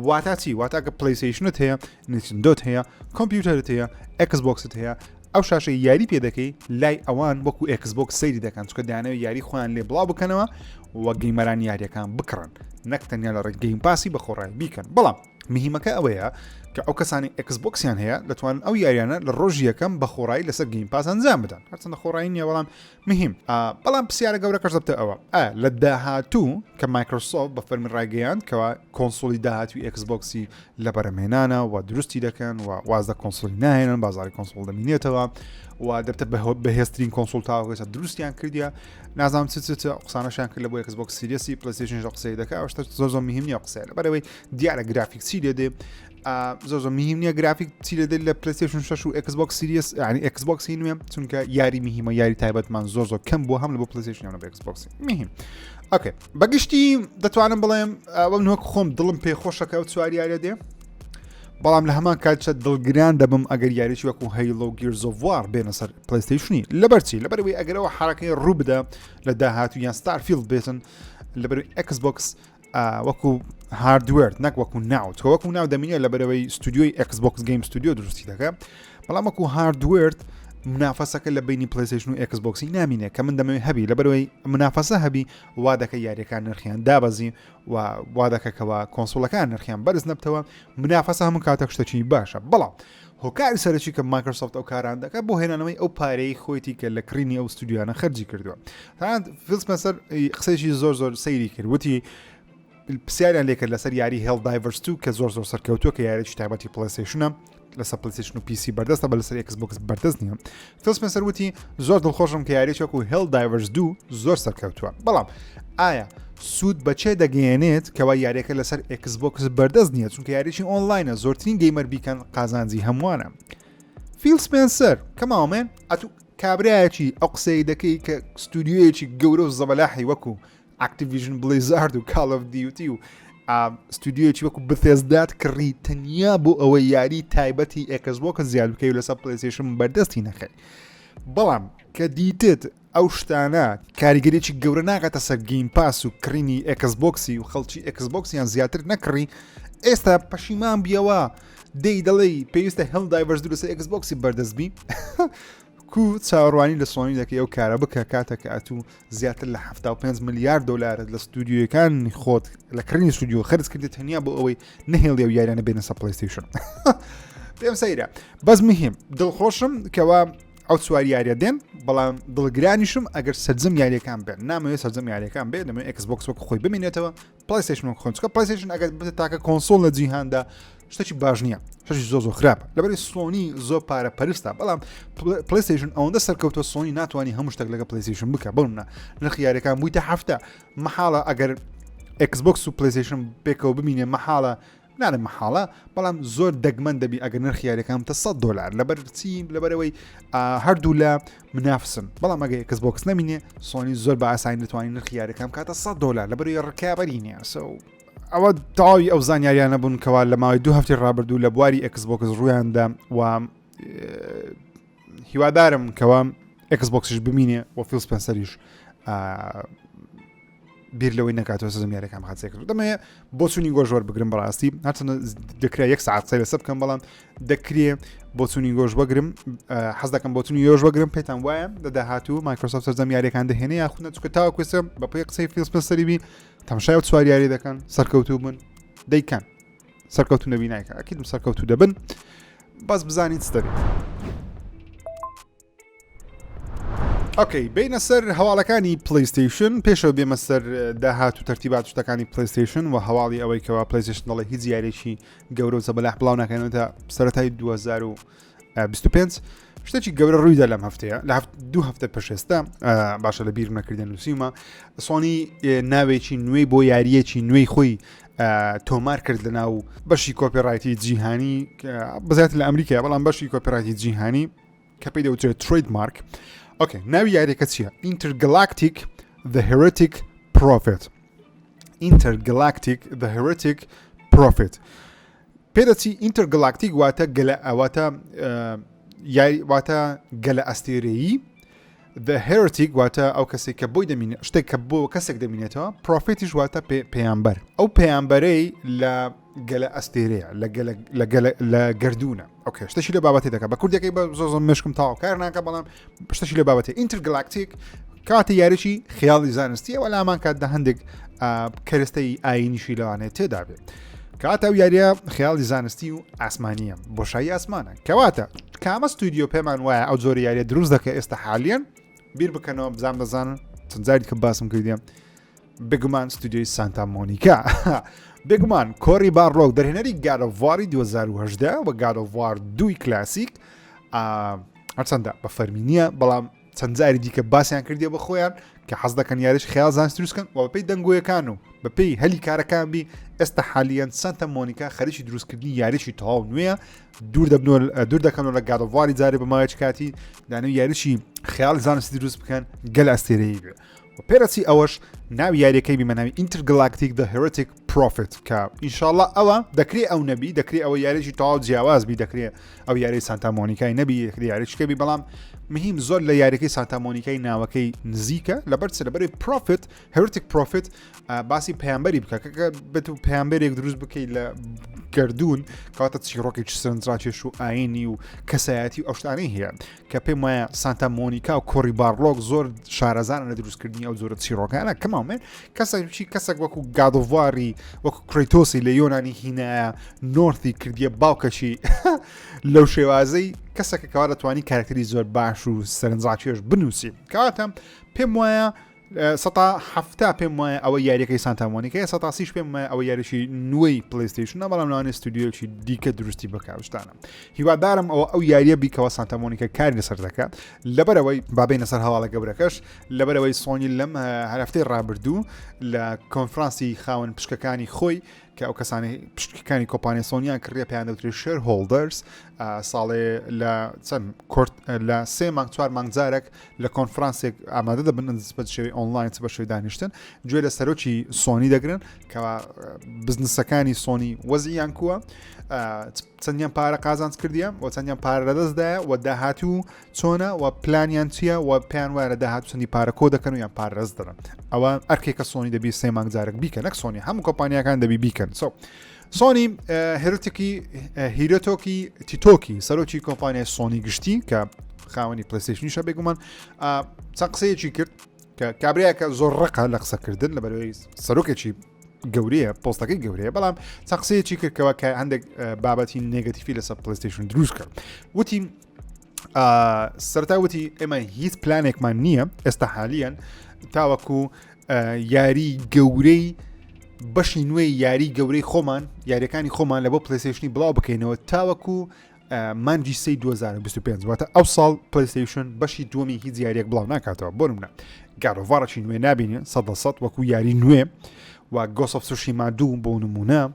S1: واتا چی واتا کە PlayStation ت هەیە Nintendo ت هەیە کۆمپیوتەرت هەیە Xbox ت هەیە ئەو شاشەی یاری پێ دەکەی لای ئەوان وەکو Xbox سەیری دەکەن چکە دانەوە یاری خۆیان لێ بڵاو بکەنەوە و gamer ان یاریەکان بکڕن نەک تەنیا لە ڕێک Game Pass ی بەخۆڕای بیکەن بەڵام مهمەکە ئەوەیە کە ئەو کەسانی Xbox یان هەیە دەتوانن ئەو یاریانە لە ڕۆژی یەکەم بە خۆڕایی لەسەر Game Pass ئەنجام بدەن هەرچەندە خۆڕایی نییە بەڵام مهم بەڵام پرسیارە گەورەکەش دەبتە ئەوە ئا لە داهاتوو کە مایکرۆسۆفت بە فەرمی ڕایگەیاند کەوا console ی داهاتوی Xbox ی لە بەرەمهێنانە و دروستی دەکەن و واز لە console ی ناهێنن بازاری console دەمینێتەوە و دەبتە بەهێزترین console تاوەکو دروستیان کردیە نازانم چ چ چ قسانەشیان کرد لە بۆ Xbox Series ی PlayStation قسەی دەکە ئەو شتە زۆر زۆر مهم نییە قسەیە لەبەرەوەی دیارە گرافیک چی لێ دێ زۆر زۆر مهم نییە گرافیک چی لێ دێ لە PlayStation 6 و Xbox Series یعنی Xbox ی نوێ چونکە یاری مهمە یاری تایبەتمان زۆر زۆر کەم بووە هەم لە بۆ PlayStation هەم لە بۆ Xbox ی مهم okay بەگشتی دەتوانم بڵێم ئەوە من وەک خۆم دڵم پێ خۆشەکە ئەو چوار یاریە دێ بەڵام لە هەمان کاتچە دڵگران دەبم ئەگەر یاریی وەکو Halo Gears of War بێنە سەر PlayStation ی لەبەرچی لەبەرەوەی ئەگەرەوە حرەکەی ڕوو بدە لە داهاتوو یان Starfield بێتن لەبەر Xbox وەکو hardware نەک وەکو ناو تۆ وەکو ناو دەمینە لە بەرەوەی ستودیۆی Xbox Game Studio دروستی دەکە بەڵام وەکو hardware منافەسەکە لە بینی PlayStation و Xbox ی نامینێ کە من دەمەوێت هەبی لە بەرەوەی منافەسە هەبی وا دەکە یاریەکان نرخیان دابەزی و وا دەکەکەوە console ەکان نرخیان بەرز نەبتەوە منافەسە هەموو کاتێک شتێکی باشە بەڵام هۆکاری سەرەکی کە مایکرۆسۆفت ئەو کاران دەکات بۆ هێنانەوەی ئەو پارەی خۆیتی کە لە کڕینی ئەو ستودیۆیانە خەرجی کردووە تەنانەت فیل سپێنسەر قسەیەکی زۆر زۆر سەیری کرد وتی پرسیاریان لێکرد لەسەر یاری Helldivers 2 کە زۆر زۆر سەرکەوتووە کە یاریی تایبەتی PlayStation ە لەسەر PlayStation و PC بەردەستە بە لەسەر Xbox بەردەست نییە. فیل سپێنسەر وتی زۆر دڵخۆشم کە یاریی وەکو Helldivers 2 زۆر سەرکەوتووە، بەڵام ئایا سوود بە چێ دەگەیەنێت کەوا یاریەکە لەسەر Xbox بەردەست نییە چونکە یاریی ئۆنلاینە زۆرترین gamer بیکەن قازانجی هەمووانە. فیل سپێنسەر come on man ئەتو کابرایەکی ئەو قسەی دەکەی کە ستودیۆیەکی گەورە و زەبەلاحی وەکو Activision Blizzard و Call of Duty و ستودیۆیەکی وەکو Bethesda ت کڕی تەنیا بۆ ئەوەی یاری تایبەتی Xbox زیاد بکەی لەسەر PlayStation بەردەستی نەخەی بەڵام کە دیتت ئەو شتانە کاریگەریی گەورە ناکاتە سەر Game Pass و کڕینی Xbox ی و خەڵکی Xbox یان زیاتر نەکڕی ئێستا پەشیمان بیەوە دەی دەڵێی پێویستە Helldivers لەسەر Xbox ی بەردەست بی کو چاوەڕوانی لە سۆنی دەکەی ئەو کارە بکە کاتە کە ئەتوو زیاتر لە 75 ملیار دلارت لە ستودیۆەکان خۆت لە کڕینی ستودیۆ خرج کردی تەنیا بۆ ئەوەی نەهێڵی و یاریانە بێنە سە PlayStation پێم سەیرە بەس مهم دڵخۆشم کەوا ئەو چوار یاریە دێن بەڵام دڵگرانیشم ئەگەر سەرجەم یاریەکان بێن نامەوێت سەرجەم یاریەکان بێت دەمەوێت Xbox وەک خۆی بمێنێتەوە PlayStation وەک خۆن چکە PlayStation ئەگەر بێتە تاکە console لە جیهاندا شتێکی باش نییە شتێکی زۆر زۆر خراپە لەبەری سۆنی زۆر پارە پەرستە بەڵام PlayStation ئەوەندە سەرکەوتوە سۆنی ناتوانانی هەموو شتێک لەگە PlayStation بکە بڵنە نرخی یاریەکان بوویتە هەفتە مەحاڵە ئەگەر Xbox و PlayStation پێکەوە بمینێ مەحاڵە ناڵێم مەحاڵە بەڵام زۆر دەگمەن دەبی ئەگەر نرخی یاریەکان بتە 100 دلار لەبەر چی لەبەرەوەی هەردوو لە منافسن بەڵام ئەگە Xbox نەمینێ سۆنی زۆر بە ئاسانی دەتوانین نرخی یاریەکان بکاتە 100 دلار لەبەرەوەی ڕکابەری نییە so ئەوە تەواوی ئەو زانیاریانە بوون کەوا لە ماوەی دوو هەفتی ڕابردوو لە بواری Xbox ڕوویاندا و هیوادارم کەوا Xbox یش بمینێ و فیل سپێنسەریش بیر لەوەی نەکاتەوە سەرجەم یاریەکان بخات سێکرد دەمەوێ بۆچوونی گۆش وەربگرم بەڕاستی هەرچەندە دەکرێت یەک ساعت قسەی لەسەر بکەم بەڵام دەکرێ بۆچوونی گۆش بگرم حەز دەکەم بۆچوونی یۆش بگرم پێتان وایە لە داهاتوو مایکرۆسۆفت سەرجەم یاریەکان دەهێنێ یاخود نە چونکە تاوەکو ئێستا بە پێی قسەی فیل سپێنسەری بی تەماشای ئەو چوار یاری دەکەن سەرکەوتوو بن دەیکەن سەرکەوتو نەبی نایکە ئەکیدم سەرکەوتو دەبن بەس بزانین چ دەبێت. okay بینە سەر هەواڵەکانی PlayStation پێشەوە بێمە سەر داهات و تەرتیبات شتەکانی PlayStation و هەواڵی ئەوەی کەوا PlayStation دەڵێ هیچ یاریێکی گەورە و زەبەلاح بڵاو ناکەنەوە تا سەرەتای 2025 شتێکی گەورە ڕوویدا لەم هەفتەیە لە دوو هەفتە پێشێستا باشە لە بیر نەکردن نووسیمە سۆنی ناوێکی نوێی بۆ یاریەکی نوێی خۆی تۆمار کرد لە ناو بەشی copyright ی جیهانی بەزیاتر لە ئەمریکا بەڵام بەشی copyright ی جیهانی کە پێی دەوترێت trademark okay ناوی یاریەکە چییە Intergalactic The Heretic Prophet Intergalactic The Heretic Prophet پێدەچی Intergalactic واتە گەلە ئەواتە یاری واتە گەلە ئەستێرەیی The Heretic واتە ئەو کەسێک کە بۆی دەمینێ شتێک کە بۆ کەسێک دەمینێتەوە Prophet یش واتە پەیامبەر ئەو پەیامبەرەی لە گەلە ئەستێرەیە لە گەلە لە گەلە لە گردونە okay شتەشی لە بابەتی دەکە بە کوردەکەی بە زۆ زۆر مشکم تاو کار ناکە بەڵام شتەشی لە بابەتی Intergalactic کاتی یاریی خیاڵی زانستیە وە لامان کاتدا هەندێک کەرستەی ئاینیشی لەوانەیە تێدا بێت کاتە ئەو یاریە خیاڵی زانستی و ئاسمانیە بۆشایی ئاسمانە کەواتە کامە ستودیۆ پێمان وایە ئەو جۆری یاریە دروست دەکە ئێستا حالیان بیر بکەنەوە بزان دەزانن چەند جاری کە باسم کردیم بێگومان ستودیۆی سانتا مۆنیکا بێگومان کۆری بارلۆگ دەرهێنەری God of War ی 2018 و God of War دووی کلاسیک هەرچەندە بە فەرمی نییە بەڵام چەند جاری دیکە باسیان کردیە بە خۆیان کە حەز دەکەن یاریش خیال زانست دروستکەن و بەپێی دەنگۆیەکان و بەپێی هەلی کارەکان بی ئێستا حالیان سانتا مۆنیکا خەریکی دروستکردنی یاریشی تەواو نوێیە دوور دەبنەوە دوور دەکەنەوە لە God of War ی جارێ بە ماوەیەکی کاتی دانە یاریشی خیال زانستی دروست بکەن گەل ئەستێرەیی بێ و پێرەچی ئەوەش ناوی یاریەکەی بیمە ناوی Intergalactic The Heretic Prophet کە ئینشاءاللە ئەوە دەکرێ ئەو نەبی دەکرێ ئەوە یاریی تەواو جیاواز بی دەکرێ ئەو یاری سانتا مۆنیکای نەبی دەکرێ یاریشکە بی بەڵام مهم زۆر لە یاریەکەی سانتا مۆنیکای ناوەکەی نزیکە لەبەر چ لەبەری Prophet Heretic Prophet باسی پەیامبەری بکە کە بێت و پەیامبەرێک دروست بکەیت لە گردون کاتە چیڕۆکێکی سەرنجڕاکێش و ئاینی و کەسایەتی و ئەو شتانەی هەیە کە پێم وایە سانتا مۆنیکا و کۆری بارلۆگ زۆر شارەزانە لە دروستکردنی ئەو جۆرە چیڕۆکانە come on man کەسێکی کەسێک وەکو God of War ی وەکو کرەیتۆسی لە یۆنانی هینایە نۆرثی کردیە باوکەشی لەو شێوازەی کەسێکە کەوا دەتوانی کارکتەری زۆر باش و سەرنجڕاکێش بنووسی کەواتە پێم وایە. سەتا حەفتا پێم وایە ئەوە یاریەکەی سانتا مۆنیکەیە سەتا سیش پێم وایە ئەوە یاریی نوێی پلیستیشنە بەڵام لەوانێ ستودیۆکی دیکە دروستی بکاوشتانە هیوادارم ئەوە ئەو یاریە بیکەوە سانتا مۆنیکە کاری لەسەر دەکات لەبەرەوەی بابینە سەر هەواڵە گەورەکەش لەبەرەوەی سۆنی لەم هەرفتەی ڕابردوو لە کۆنفرانسی خاوەن پشکەکانی خۆی کە ئەو کەسانی پشکەکانی کۆمپانیای سۆنیان کڕیە پێیان دەوترێت shareholders ساڵێ لە چەند کورت لە سێ مانگ چوار مانگ جارێک لە کۆنفرانسێک ئامادە دەبن بە شێوەی ئۆنلاین چ بە شێوەی دانیشتن گوێ لە سەرۆکی سۆنی دەگرن کەوا بزنسەکانی سۆنی وەزیان کووە چەندیان پارە قازانج کردیە و چەندیان پارە لەدەستدایە و داهاتوو چۆنە و پلانیان چییە و پێیان وایە لە داهاتوو چەندی پارە کۆ دەکەن و یان پارە دەست دەدەن ئەوە ئەرکێکە سۆنی دەبی سێ مانگ جارێک بیکە نەک سۆنی هەموو کۆمپانیاکان دەبی بیکەن سۆ سۆنی هێرۆتێکی هیرۆتۆکی تیتۆکی سەرۆکی کۆمپانیای سۆنی گشتی کە خاوەنی پلیستیشنیشە بێگومان چەند قسەیەکی کرد کە کابراەکە زۆر ڕقە لە قسەکردن لە بەرەوەی سەرۆکێکی گەورەیە پۆستەکەی گەورەیە بەڵام چەند قسەیەکی کردکەوە کە هەندێک بابەتی negative ی لەسەر پلیستیشن دروست کرد وتی سەرتا وتی ئێمە هیچ پلانێکمان نییە ئێستا حالیان تاوەکو یاری گەورەی بەشی نوێی یاری گەورەی خۆمان یاریەکانی خۆمان لە بۆ پلیسیشنی بڵاو بکەینەوە تاوەکو مانگی سی 2025 واتە ئەو ساڵ پلیستیشن بەشی دووەمی هیچ یاریەک بڵاو ناکاتەوە بۆ منە God of War ەکی نوێ نبینین سە سە وەکو یاری نوێ و Ghost of Tsushima دوو بۆ نمونە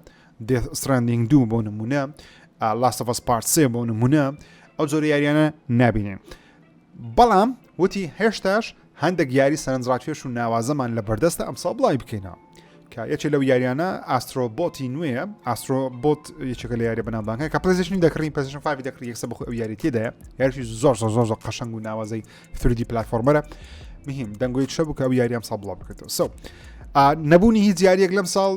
S1: Death Stranding دوو بۆ نمونە Last of Us Part سێ بۆ نمونە ئەو جۆرە یاریانە نبینین بەڵام وتی هێشتاش هەندێک یاری سەرنجڕاکێش و ناوازەمان لە بەردەستە ئەمساڵ بڵاوی بکەینەوە کە یەکێ لەو یاریانە Astro Bot ی نوێیە Astro Bot یەکێکە لە یاریە بەناوبانگە کە پلیستیشنی دەکڕین پلیستیشن 5 دەکڕی یەکسەر بەخۆی ئەو یاری تێدایە یاریی زۆر زۆر زۆر زۆر قەشەنگ و ناوازەی 3D platformer ە مهم دەنگۆی چە بوو کە ئەو یاری ئەمساڵ بڵاو بکرێتەوە سو نەبوونی هیچ یاریەک لەم ساڵ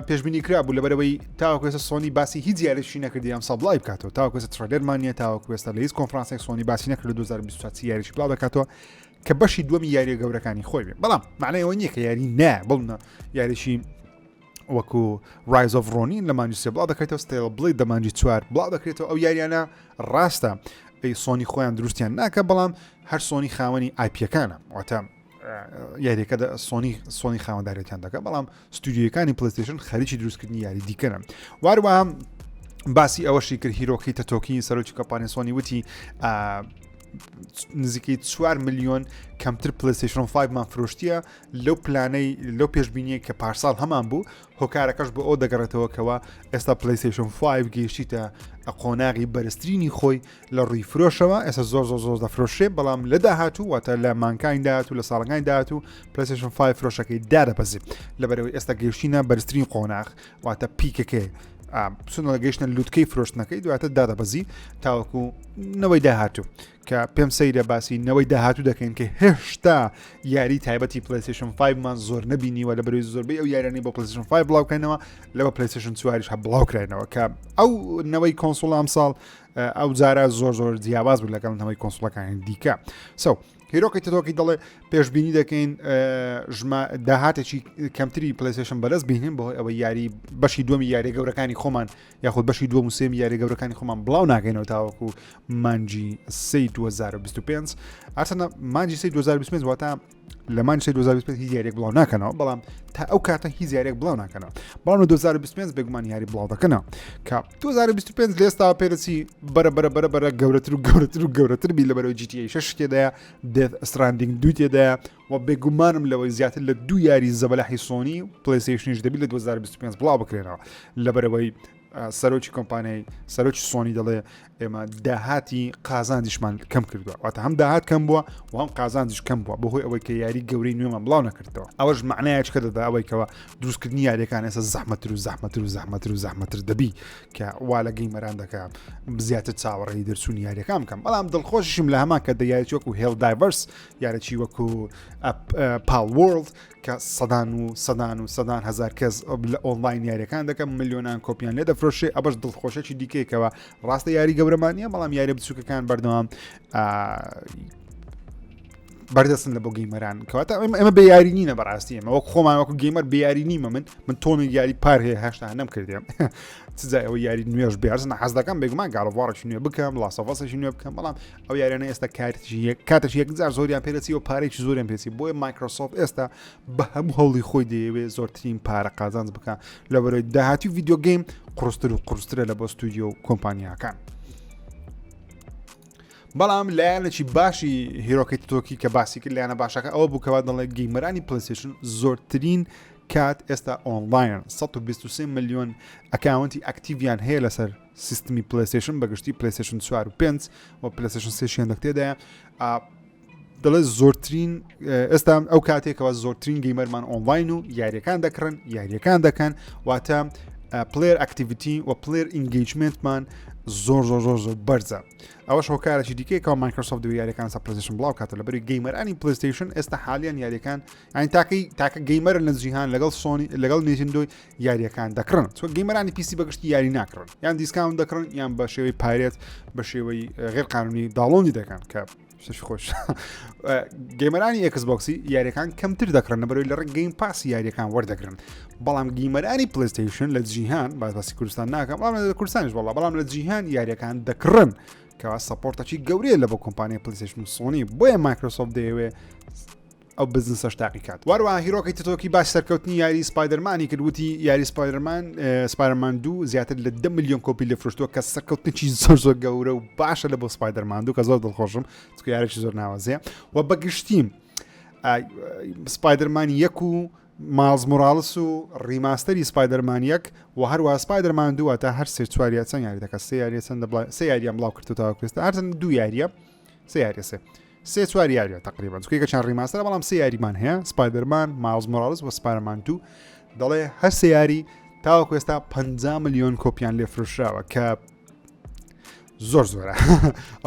S1: پێشبینی کرا بوو لەبەرەوەی تاوەکو ئێستا سۆنی باسی هیچ یاریشی نەکردی ئەم ساڵ بڵاوی بکاتەوە تاوەکو ئێستا trailer مان نییە تاوەکو ئێستا لە هیچ کۆنفرانسێک سۆنی باسی نەکرد 2024 چی یاریشی بڵاو دەکاتەوە کە بەشی دووەمی یاریە گەورەکانی خۆی بێ بەڵام معنای ئەوە نییە کە یاری نا بڵنە یاریشی وەکو Rise of Ronin لە مانگی سێ بڵاو دەکرێتەوە Stellar Blade دە مانگی چوار بڵاو دەکرێتەوە ئەو یاریانە ڕاستە ئەی سۆنی خۆیان دروستیان ناکە بەڵام هەر سۆنی خاوەنی IP یەکانە واتە یاریەکە سۆنی سۆنی خاوەندارێتیان دەکە بەڵام ستودیۆکانی پلیستیشن خەریکی دروستکردنی یاری دیکەن واروە باسی ئەوەشی کرد هیرۆکی تەتۆکی سەرۆکی کۆمپانیای سۆنی وتی نزیکەی 4 میلیۆن کەمتر پلیستیشن 5 مان فرۆشتیە لەو پلانەی لەو پێشبینیە کە پارساڵ هەمان بوو هۆکارەکەش بۆ ئەو دەگەڕێتەوە کەەوە ئێستا پلیستیشن 5 گەیشتیتە قۆناغی بەرزترینی خۆی لە ڕووی فرۆشەوە ئێستا زۆر زۆر زۆر دەفرۆشێ بەڵام لە داهاتوو واتە لە مانکانی داهاتوو لە ساڵەکانی داهاتوو پلیستیشن 5 فرۆشەکەی دادەبەزێت لەبەرەوەی ئێستا گەیشتینە بەرزترین قۆناغ واتە peak ەکەی چون لە گەیشتە لوتکەی فرۆشتنەکەی دواتر دادەبەزی تاوەکو نەوەی داهاتوو کە پێم سەیرە باسی نەوەی داهاتوو دەکەین کە هێشتا یاری تایبەتی پلیستیشن 5 مان زۆر نەبینیوە لە بەرەوەی زۆربەی ئەو یارانەی بۆ پلیستیشن 5 بڵاوکەنەوە لەوە پلیستیشن چواریش هە بڵاو کراینەوە کە ئەو نەوەی console ئەمساڵ ئەو جارە زۆر زۆر جیاواز بوو لەگەڵ نەوەی console ەکانی دیکە سو هیرۆکی تۆکی دەڵێ پێشببینی دەکەین ژما داهاتێکی کەمتری پلیسشن بەرز بینین بۆ ئەوە یاری بەشی دووەمی یاری گەورەکانی خۆمان یاخود بەشی دووەم و سێمی یاری گەورەکانی خۆمان بڵاو ناکەینەوە تاوەکو مانگی سی 2025 ئەسەنە مانگی سی 2025 واتە لە مانگی سێ 2025 هیچ یاریێک بڵاو ناکەنەوە بەڵام تا ئەو کاتە هیچ یاریێک بڵاو ناکەنەوە بەڵام لە 2025 بێگومان یاری بڵاو دەکەنەوە کە 2025 لێستا پێرەسی بەرە بەرە بەرە بەرە گەورەتر و گەورەتر و گەورەتر بی لە بەرەوەی GTA 6 تێدایە Death Stranding دوو تێدایە و بێگومانم لەوەی زیاتر لە دوو یاری زەبەلاحی سۆنی و پلیستیشنیش دەبی لە 2025 بڵاو بکرێنەوە لەبەرەوەی سەرۆکی کۆمپانیای سەرۆکی سۆنی دەڵێ ئێمە داهاتی قازانجیشمان کەم کردووە واتە هەم داهات کەم بووە و هەم قازانجیش کەم بووە بەهۆی ئەوەی کە یاری گەورەی نوێمان بڵاو نەکردەوە ئەوەش معنایەک کە دەدا ئەوەی کەەوە دروستکردنی یاریەکان ئێستا زەحمەتر و زەحمەتر و زەحمەتر و زەحمەتر دەبی کە وا لە gamer ان دەکە زیاتر چاوەڕێی دەرچوونی یاریەکان بکەم بەڵام دڵخۆشیشم لە هەمان کە دە یاریی وەکو Helldivers یاریی وەکو Palworld کە سەدان و سەدان و سەدان هەزار کەس لە ئۆنلاین یاریەکان دەکەم ملیۆنان کۆپیان لێ دەفرۆشێ ئەبەش دڵخۆشێکی دیکەیەکەوە ڕاستە یاری گەورەمان نیە بەڵام یاری بچووکەکان بەردەوام. بەردەستن لە بۆ gamer ان کەواتە ئەمە بە یاری نینە بەڕاستی ئەمە وەک خۆمان وەکو gamer بە یاری نیمە من من تۆنی یاری پار هەیە هەشتا نەم کردێم چجای ئەوە یاری نوێژ بێرزن حەز دەکەم بێگومان God of War ێکی نوێ بکەم Last of Us ێکی نوێ بکەم بەڵام ئەو یاریانە ئێستا کارتیش یەک کاتێک یەکجار زۆریان پێدەچی و پارێکی زۆریان پێچی بۆیە مایکرۆسۆفت ئێستا بە هەموو هەوڵی خۆی دەیەوێت زۆرترین پارە قازانج بکە لە بەرەی داهاتی video game قورستر و قورسترە لە بۆ ستودیۆ و کۆمپانیاکان. بەڵام لایەنێکی باشی هیرۆکی تۆکی کە باسی کرد لایەنە باشەکە ئەوە بوو کەوا دەڵێت gamer انی پلیستشن زۆرترین کات ئێستا ئۆنلاین 123 میلیۆن account ی active یان هەیە لەسەر سیستمی پلیستشن بەگشتی پلیستشن 4 و 5 و پلیستشن سێشیان دەکتێدایە دەڵێت زۆرترین ئێستا ئەو کاتێکەوە زۆرترین gamer مان ئۆنلاین و یاریەکان دەکڕن یاریەکان دەکەن واتە player activity و player engagement مان زۆر زۆر زۆر زۆر بەرزە ئەوەش هۆکارێکی دیکەی کە مایکرۆسۆفت دوی یاریەکان سە پلیستشن بڵاو کاتە لەبەری gamer انی پلیستشن ئێستا حالیان یاریەکان یانی تاکەی تاکە gamer ن لە جیهان لەگەڵ سۆنی لەگەڵ نینتندۆی یاریەکان دەکڕن چۆ gamer انی PC بەگشتی یاری ناکڕن یان discount دەکڕن یان بە شێوەی pirate بە شێوەی غێر قانونی download ی دەکەن کە شتێکی خۆش gamer انی ئێکس بۆکسی یاریەکان کەمتر دەکڕن لەبەرەوەی لە ڕێک Game Pass ی یاریەکان وەردەگرن بەڵام gamer انی پلیستیشن لە جیهان باز باسی کوردستان ناکەم بەڵام لە کوردستانیش وەڵا بەڵام لە جیهان یاریەکان دەکڕن کەوا support ەکی گەورەیە لە بۆ کۆمپانیای پلیستیشن و سۆنی بۆیە مایکرۆسۆفت دەیەوێ ئەو بزنسەش تاقی کات واروە هیرۆکی تتۆکی باش سەرکەوتنی یاری سپایدەرمانی کرد وتی یاری سپایدەرمان سپایدەرمان دوو زیاتر لە 10 میلیۆن کۆپی لێ فرۆشتووە کە سەرکەوتنێکی زۆر زۆر گەورە و باشە لە بۆ سپایدەرمان دوو کە زۆر دڵخۆشم چونکە یارێکی زۆر ناوازەیە و بەگشتی سپایدەرمان یەک و ماڵز مۆرالس و remaster ی سپایدەرمان یەک و هەروە سپایدەرمان دووە تا هەر سێ چوار یا چەند یاری دەکات سێ یاریە چەند سێ یاریان بڵاو کردو تاوەکو ئێستا هەرچەند دوو یاریە سێ یاریە سێ سێ چوار یاریە تقریبا چونکە یەکێکیان remaster ە بەڵام سێ یاریمان هەیە سپایدەرمان مایڵز مۆرالس و سپایدەرمان دوو دەڵێ هەر سێ یاری تاوەکو ئێستا 50 میلیۆن کۆپیان لێ فرۆشراوە کە زۆر زۆرە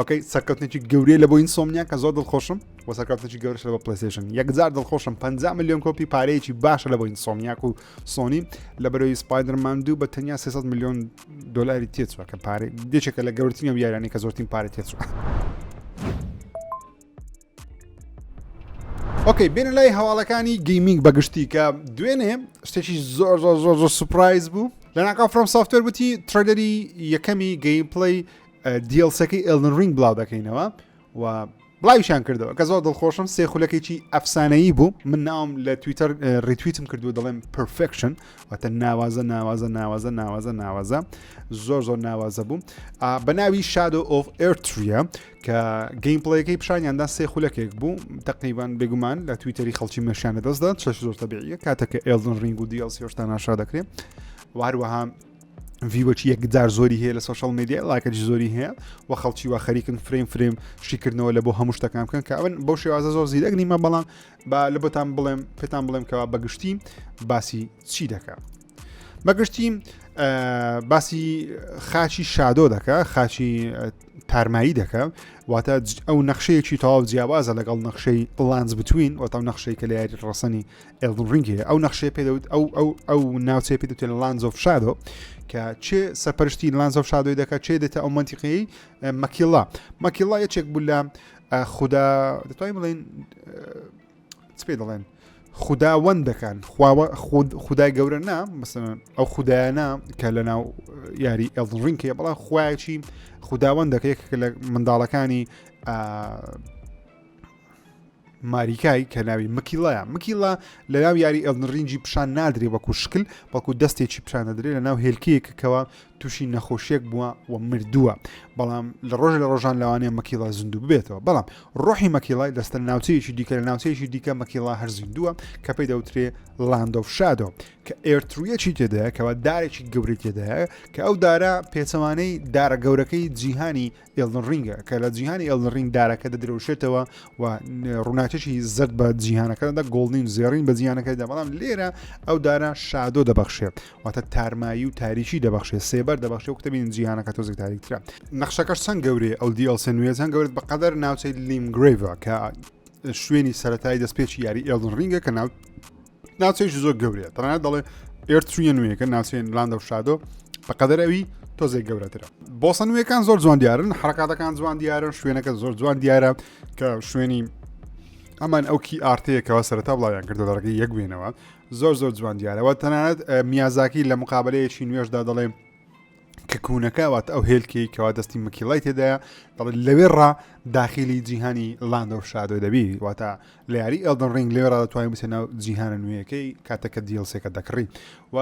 S1: okay سەرکەوتنێکی گەورەیە لە بۆ ئینسۆمنیا کە زۆر دڵخۆشم و سەرکەوتنێکی گەورەش لە بۆ پلیستشن یەکجار دڵخۆشم 50 میلیۆن کۆپی پارەیەکی باشە لە بۆ ئینسۆمنیاک و سۆنی لە بەرەوەی سپایدەرمان دوو بە تەنیا 300 میلیۆن دۆلاری تێچوە کە پارەی دێچێکە لە گەورترین ئەو یاریانەی کە زۆرترین پارە تێچوە. okay بێنە لای هەواڵەکانی gaming بەگشتی کە دوێنێ شتێکی زۆر زۆر زۆر زۆر surprise بوو لە ناکاو فرۆم سافتوێر وتی trailer ی یەکەمی gameplay DLC ەکەی ئێلدن ڕینگ بڵاو دەکەینەوە و بڵاویشیان کردەوە کە زۆر دڵخۆشم سێ خولەکێکی ئەفسانەیی بوو من ناوم لە تویتەر retweet م کردو دەڵێم perfection واتە ناوازە ناوازە ناوازە ناوازە ناوازە زۆر زۆر ناوازە بوو بە ناوی Shadow of Erdtree کە gameplay ەکەی پیشانیاندا سێ خولەکێک بوو تقریبان بێگومان لە تویتەری خەڵکی مەشیانە دەستدا چش زۆر تەبیعیە کاتێک ئێلدن ڕینگ و DLC هێشتا ناشا دەکرێت و هەروەها view ەکی یەکجار زۆری هەیە لە social media like ەکی زۆری هەیە و خەڵکی وا خەریکن frame frame شیکردنەوە لە بۆ هەموو شتەکان بکەن کە ئەون بەو شێوازە زۆر زیرەک نیمە بەڵام با لە بۆتان بڵێم پێتان بڵێم کەوا بەگشتی باسی چی دەکا بەگشتی باسی خاچی shadow دەکە خاچی تارمایی دەکە واتە ئەو نەخشەیەکی تەواو جیاوازە لەگەڵ نەخشەی Lands Between واتە نەخشەی کە لە یاری ڕەسەنی ئێڵدن ڕینگ هەیە ئەو نەخشەیە پێ دەوت ئەو ئەو ئەو ناوچەیە پێ دەوتێن Lands of Shadow کە چێ سەرپەرشتی Lands of Shadow ی دەکات چێ دێتە ئەو منتیقەی مەکیڵا مەکیڵا یەکێک بوو لە خودا دەتوانین بڵێن چ پێ دەڵێن خوداوەندەکان خواوە خودای گەورە نا مەسەن ئەو خودایانە کە لە ناو یاری ئێڵدن ڕینگ هەیە بەڵام خوایەکی خوداوەندەکە یەکێکە لە منداڵەکانی ماریکای کە ناوی مکیڵایە مکیڵا لە ناو یاری ئێڵدن ڕینگی پیشان نادرێ وەکو شکل بەڵکو دەستێکی پیشان دەدرێ لە ناو هێلکەیەک کەوا تووشی نەخۆشیێک بووە و مردووە بەڵام لە ڕۆژ لە ڕۆژان لەوانەیە مەکیڵا زیندوو ببێتەوە بەڵام ڕۆحی مەکیڵای دەستە ناوچەیەکی دیکە لە ناوچەیەکی دیکە مەکیڵا هەر زیندووە کە پێی دەوترێ Land of Shadow کە Erdtree یەکی تێدایە کەوا دارێکی گەورەی تێدایە کە ئەو دارە پێچەوانەی دارە گەورەکەی جیهانی ئێڵدن ڕینگە کە لە جیهانی ئێڵدن ڕینگ دارەکە دەدرەوشێتەوە و ڕووناکێکی زەرد بە جیهانەکە دەدا golden زێڕین بە جیهانەکەدا بەڵام لێرە ئەو دارە shadow دەبەخشێت واتە تارمایی و تاریکی دەبەخشێت سێبەر دەبەخشێت و کتەبین جیهانەکە تۆزێک تاریکترە نەخشەکەش چەند گەورەیە ئەو DLC نوێ چەند گەورەت بەقەدەر ناوچەی لیمگرێڤە کە شوێنی سەتایی دەستپێکی یاری ئێڵدن ڕینگە کە ناو ناوچەیەکی زۆر گەورەیە تەنانەت دەڵێ Erdtree یە نوێیەکە ناوچەی Land of Shadow بەقەدەر ئەوی تۆزێک گەورەترە boss ە نوێەکان زۆر جوان دیارن حرکاتەکان جوان دیارن شوێنەکە زۆر جوان دیارە کە شوێنی هەمان ئەو key art ەیەکەوە سەرەتا بڵاویان کردو لە ڕێگەی یەک وێنەوە زۆر زۆر جوان دیارەوە تەنانەت میازاکی لە مقابلەیەکی نوێشدا دەڵێ کە کوونەکە واتە ئەو هێلکەی کەوا دەستی مکیڵای تێدایە دەڵێت لەوێ ڕا داخلی جیهانی Land of Shadow دەبی واتە لە یاری Elden Ring لێ ڕا دەتوانین بچێ ناو جیهانە نوێیەکەی کاتێک کە DLC ەکە دەکڕی و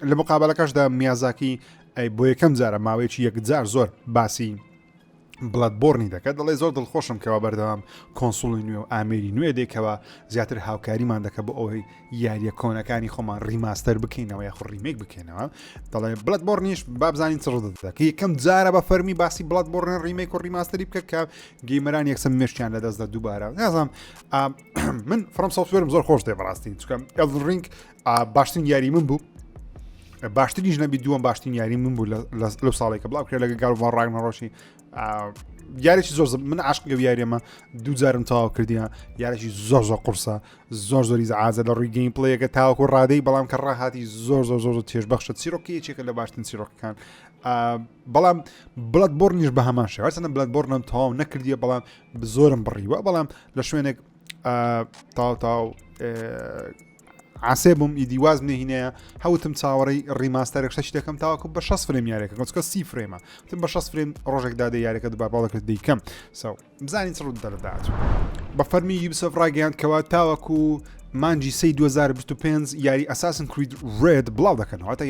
S1: لە مقابلەکەشدا میازاکی ئەی بۆ یەکەم جارە ماوەیەکی یەکجار زۆر باسی Bloodborne ی دەکات دەڵێ زۆر دڵخۆشم کەوا بەردەوام console ی نوێ و ئامێری نوێ دێکەوە زیاتر هاوکاریمان دەکە بۆ ئەوەی یاریە کۆنەکانی خۆمان remaster بکەینەوە یاخۆ remake بکەینەوە دەڵێ Bloodborne یش بابزانین چ ڕوودەدات کە یەکەم جارە بە فەرمی باسی Bloodborne remake و remaster ی بکە کە gamer ان یەکسەر مێشکیان لەدەستدا دووبارە نازانم من FromSoftware م زۆر خۆش دێ بەڕاستی چکە Elden Ring باشترین یاری من بوو باشترینش نەبی دووەم باشترین یاری من بوو لەو ساڵێکە بڵاو کرا لەگە God of War Ragnarok ی یارێکی زۆر من عاشق گە یاریەمە دوو جارم تەواو کردیە یارێکی زۆر زۆر قورسە زۆر زۆری زعازە لە ڕووی gameplay ەکە تاوەکو ڕادەی بەڵام کە ڕاهاتی زۆر زۆر زۆر چێژ بەخشە چیرۆکی یەکێکە لە باشترین چیرۆکەکان بەڵام Bloodborne یش بە هەمان شێوە هەرچەندە Bloodborne م تەواو نەکردیە بەڵام زۆرم بڕیوە بەڵام لە شوێنێک تاو تاو عاسێ بووم ئیدی واز نهینەیە هەوتم چاوەڕێی remaster ێک شتێک دەکەم تاوەکو بە 6 frame یارێکە چکە سی frame ە تم بە 6 frame ڕۆژێک دادە یارەکە دوبار باڵەکرد دەیکەم so بزانین چ ڕوودەدات لە داهاتوو. بە فەرمی Ubisoft ڕایگەیاند کەوا تاوەکو مانگی سێی 2025 یاری Assassin's Creed Red بڵاو دەکەنەوە واتە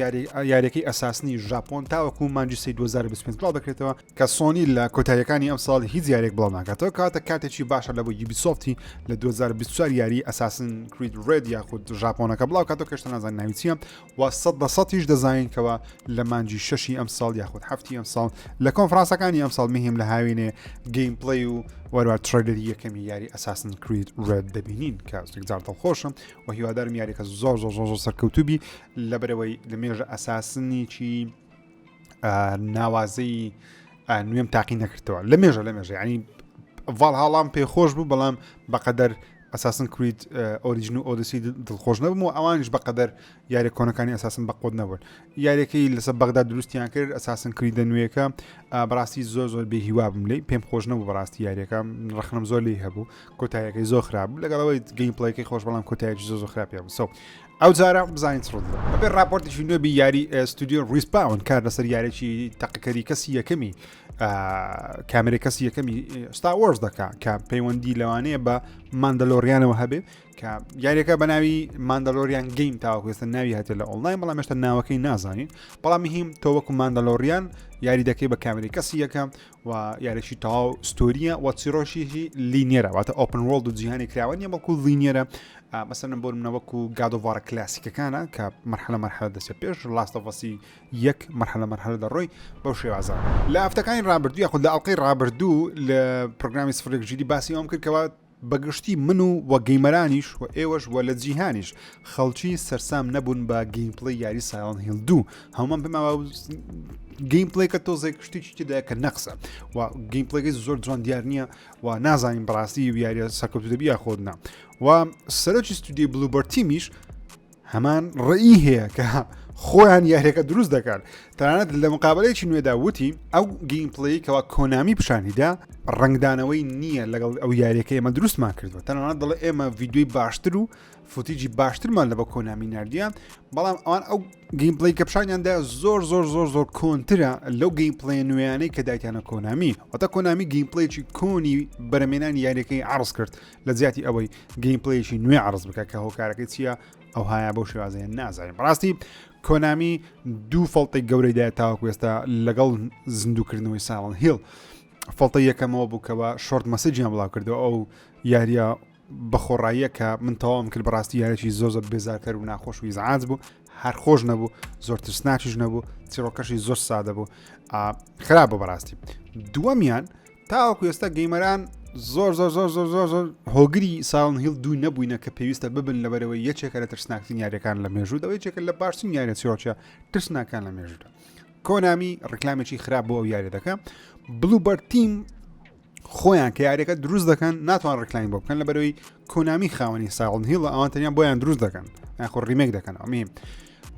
S1: یاریەکەی Assassin ی ژاپۆن تاوەکو مانگی سێی 2025 بڵاو دەکرێتەوە کە سۆنی لە کۆتاییەکانی ئەمساڵ هیچ یاریێک بڵاو ناکاتەوە کاتە کاتێکی باشە لە بۆ Ubisoft ی لە 2024 یاری Assassin's Creed Red یاخود ژاپۆنەکە بڵاو کاتەوە کەشتە نازانین ناوی چییە و سەد لە سەتیش دەزانین کەوا لە مانگی شەشی ئەمساڵ یاخود هەفتی ئەمساڵ لە کۆنفرانسەکانی ئەمساڵ مهم لە هاوینێ gameplay و وەروە trailer ی یەکەمی یاری Assassin's Creed Red دەبینین کە زار دڵخۆشم و هیوادارم یاریەکە زۆر زۆر زۆر زۆر سەرکەوتوبی لەبەرەوەی لە مێژە Assassin ێکی ناوازەی نوێم تاقی نەکردەوە لە مێژە لە مێژە ینی Valhalla م پێخۆش بوو بەڵام بەقەدەر Assassin's Creed Origin و Odyssey دڵخۆش نەبووم و ئەوانیش بەقەدەر یاری کۆنەکانی Assassin بەقوت نەبوون یاریەکەی لەسەر بەغدا دروستیان کرد Assassin's Creed ە نوێیەکە بەڕاستی زۆر زۆر بێهیوا بووم لی پێم خۆش نەبوو بەڕاستی یاریەکە ڕخنم زۆر لی هەبوو کۆتایەکەی زۆر خراپ بوو لەگەڵەوەی gameplay ەکەی خۆش بەڵام کۆتایەکی زۆر زۆر خراپی بوو so ئەو جارە بزانین چ ڕوودەدات بەپێی ڕاپۆرتێکی نوێ یاری ستودیۆ Respawn کار لەسەر یاریی تەقەکەری کەسی یەکەمی کامێرەی کەسی یەکەمی Star Wars دەکا کە پەیوەندی لەوانەیە بە Mandalorian ەوە هەبێ کە یاریەکە بە ناوی Mandalorian Game تاوەکو ئێستا ناوی هاتێ لە ئۆنلاین بەڵام هێشتا ناوەکەی نازانین بەڵام مهم تۆ وەکو Mandalorian یاری دەکەی بە کامێرەی کەسی یەکەم و یاریی تەواو story یە و چیرۆشیی linear ە واتە open world و جیهانی کراوە نیە بەڵکو linear ە مەسەن بۆ منە وەکو God of War ە کلاسیکەکانە کە مەرحەلە مەرحەلە دەچێت پێش Last of Us ی یەک مەرحەلە مەرحەلە دەڕۆی بەو شێوازە لە هەفتەکانی ڕابردوو یاخود لە ئەڵلقەی ڕابردوو لە پرۆگرامی سفرێک ژیری باسی ئەوم کرد کەوا بەگشتی من و وە gamer انیش و ئێوەش وە لە جیهانیش خەڵکی سەرسام نەبوون بە gameplay یاری Silent Hill دوو هەمومان پێمان gameplay کە تۆزێک شتێکی تێدا کە نەقسە و gameplay ەکەی زۆر جوان دیار نییە و نازانین بەڕاستی یاریە سەرکەوتو دەبی یاخۆد نا و سەرۆکی ستودیۆی Bloober Team یش هەمان ڕێی هەیە کە خۆیان یاریەکە دروست دەکات تەنانەت لە مقابلەیەکی نوێدا وتی ئەو gameplay کەوا Konami پیشانیدا ڕنگدانەوەی نییە لەگەڵ ئەو یاریەکە ئێمە دروستمان کردووە تەنانەت دەڵێ ئێمە ڤیدیۆی باشتر و footage ی باشترمان لە بە Konami نردیە بەڵام ئەوان ئەو gameplay کە پیشانیاندا زۆر زۆر زۆر زۆر کۆنترە لەو gameplay نوێیانەی کە دایتیانە Konami واتە Konami gameplay ێکی کۆنی بەرەمێنانی یاریەکەی عرض کرد لە جیاتی ئەوەی gameplay ێکی نوێ عرض بکە کە هۆکارەکەی چییە ئەوهایە بەو شێوازەیە نازانین بەڕاستی Konami دوو فڵتی گەورەی دایە تاوەکو ئێستا لەگەڵ زیندووکردنەوەی Silent Hill فڵتە یەکەمەوە بوو کەەوە short message یان بڵاو کردەوە ئەو یاریە بەخۆڕاییە کە من تەواوم کرد بەڕاستی یارێکی زۆر زۆر بێزارکەر و ناخۆش و ئیزعاج بوو هەر خۆش نەبوو زۆر ترسناکیش نەبوو چیرۆکەشی زۆر سادە بوو خراپ بوو بەڕاستی دووەمیان تاوەکو ئێستا gamer ان زۆر زۆر زۆر زۆر زۆر زۆر هۆگری Silent Hill دوو نەبووینە کە پێویستە ببن لەبەرەوەی یەکێکە لە ترسناکترین یاریەکان لە مێژوو دەوە یەکێکە لە باشترین یاریە چیرۆکیە ترسناکان لە مێژوودا Konami ڕیکلامێکی خراپ بۆ ئەو یاری دەکە Bloober Team خۆیان کە یاریەکە دروست دەکەن ناتوان ڕیکلامی بۆ بکەن لەبەرەوەی Konami خاوەنی Silent Hill ئەوان تەنیا بۆیان دروست دەکەن یاخۆ remake دەکەن ئەمیم.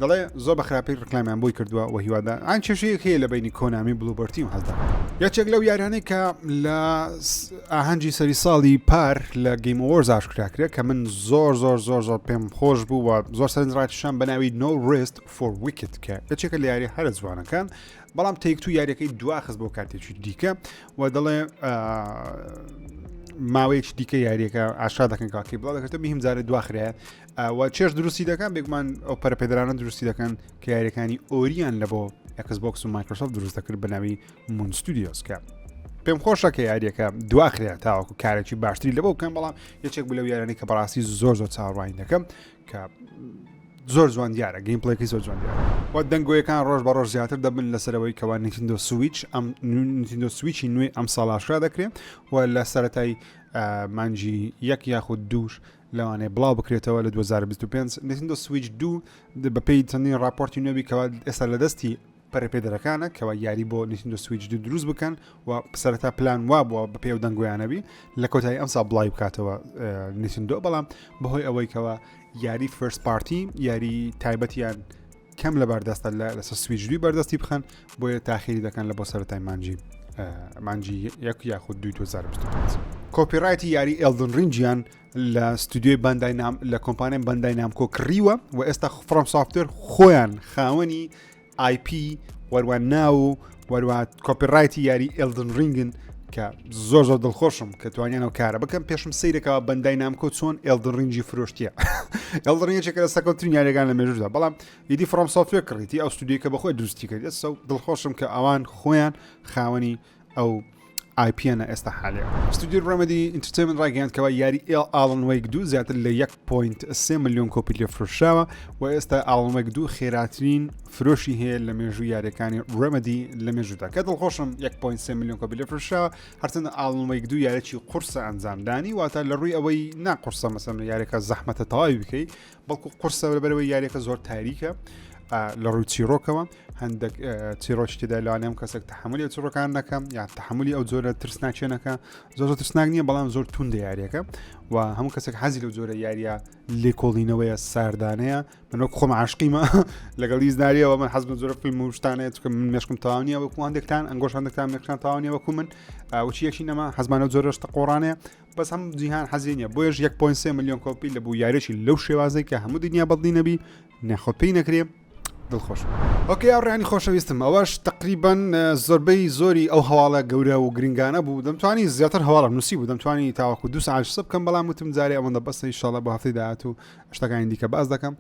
S1: دەڵێ زۆر بە خراپی ڕکلامیان بۆی کردووە و هیوادا ئان کێشەیەک هەیە لە بینی کۆنامی Bloober Team هەزدا. یەکێک لەو یاریانەی کە لە ئاهەنگی سەری ساڵی پار لە Game Awards ئاشکرا کرا کە من زۆر زۆر زۆر زۆر پێم خۆش بوو و زۆر سەرنجڕاکیشان بە ناوی No Rest for Wicked کە یەکێکە لە یاری هەرە جوانەکان بەڵام Take-Two یاریەکەی دواخست بۆ کاتێکی دیکە و دەڵێ ماوەیەکی دیکە یاریەکە ئاشا دەکەن کاکی بڵاو دەکرێت مهم جارێ دواخرایە و چێش دروستی دەکەن بێگومان ئەو پەرەپێدرانە دروستی دەکەن کە یاریەکانی Ori یان لە بۆ Xbox و Microsoft دروست دەکرد بە ناوی Moon Studios کە پێم خۆشە کە یاریەکە دواخرێت تاوەکو کارێکی باشتری لەبۆ بکەن بەڵام یەکێک بوو لەو یارانەی کە بەڕاستی زۆر زۆر چاوەڕوانی دەکەم کە زۆر جوان دیارە gameplay ەکەی زۆر جوان دیارە و دەنگۆیەکان ڕۆژ بە ڕۆژ زیاتر دەبن لەسەرەوەی کەوا Nintendo Switch ئەم Nintendo Switch ی نوێ ئەم ساڵاشرا دەکرێت و لە سەتای مانجی یەک یاخود دووش لەوانەیە بڵاو بکرێتەوە لە 2025 Nintendo Switch دوو بەپێی چەندین راپۆرتی نوێبی کەوا ئێستا لە دەستی پەرەپێدەرەکانە کەوا یاری بۆ Nintendo Switch دوو دروست بکەن و سەرەتا پلان وا بووە بە پێ و دەنگۆیانەبی لە کۆتایی ئەم ساڵ بڵاوی بکاتەوە Nintendo بەڵام بەهۆی ئەوەی کەوا یاری first party یاری تایبەتیان کەم لە بەردەستە لە لەسەر سویچ دوی بەردەستی بخەن بۆیە تاخیری دەکەن لە بۆ سەرەتای مانجی مانجی یەک یاخود دوی 2025 copyright ی یاری Elden Ring یان لە ستودیۆی Bandai نام لە کۆمپانیای Bandai Namco کڕیوە و ئێستا FromSoftware خۆیان خاوەنی IP وەروە ناو و وەروە copyright ی یاری Elden Ring ن کە زۆر زۆر دڵخۆشم کە توانیان ئەو کارە بکەم پێشم سیرەکەەوە Bandai Namco چۆن Elden Ring ی فرۆشتیە Elden Ring یەکێکە لە سەرکەوترین یاریەکان لە مێژوودا بەڵام ئیدی FromSoftware کڕیتی ئەو ستودیۆی کە بەخۆی دروستی کرد ئێستا دڵخۆشم کە ئەوان خۆیان خاوەنی ئەو IP یانە ئێستا حالێ ستودیۆ Remedy Entertainment ڕایگەیاند کەوا یاری ئێڵ Alan Wake دوو زیاتر لە 1.3 ملیۆن کۆپی لێ فرۆشراوە و ئێستا Alan Wake دوو خێراترین فرۆشی هەیە لە مێژوو یاریەکانی Remedy لە مێژوودا کە دڵخۆشم 1.3 ملیۆن کۆپی لێ فرۆشراوە هەرچەندە Alan Wake دوو یارێکی قورسە ئەنجامدانی واتە لە ڕووی ئەوەی ناقورسە مەسەن یاریەکە زەحمەتە تەواوی بکەی بەڵکو قورسە لەبەرەوەی یاریەکە زۆر تاریکە لە ڕووی چیرۆکەوە هەندێک چیرۆکی تێدا لەوانەیە کەسێک تحملی ئەو چیرۆکان نەکەم یا تحملی ئەو جۆرە ترسناکێ نەکە زۆر زۆر ترسناک نییە بەڵام زۆر توندە یاریەکە و هەموو کەسێک حەزی لەو جۆرە یاریە لێکۆڵینەوەیە ساردانەیە من وەک خۆم عاشقیمە لەگەڵ ئیزناریەوە من حەزم زۆرە فیلم و شتانەیە چکە من مێشکم تەواو نییە وەکو هەندێکتان ئەنگۆش هەندێکتان مێشکان تەواو نییە وەکو من وچی یەکی نەما حەزمانە جۆرە شتە قۆڕانەیە بەس هەم جیهان حەزی نیە بۆیەش 1.3 ملیۆن کۆپی لە بوو یاریی لەو شێوازەی کە هەموو دنیا بەدڵی نەبی نەخۆت پێی نەکرێ دڵخۆش okay هاوڕێیانی خۆشەویستم ئەوەش تقریبان زۆربەی زۆری ئەو هەواڵە گەورە و گرنگانە بوو دەمتوانی زیاتر هەواڵم نووسی بوو دەمتوانی تاوەکو دو ساعت قسە بکەم بەڵام وتم جارێ ئەوەندە بەسە ئیشاڵە بۆ هەفتەی داهاتوو شتەکانی دیکە باس دەکەم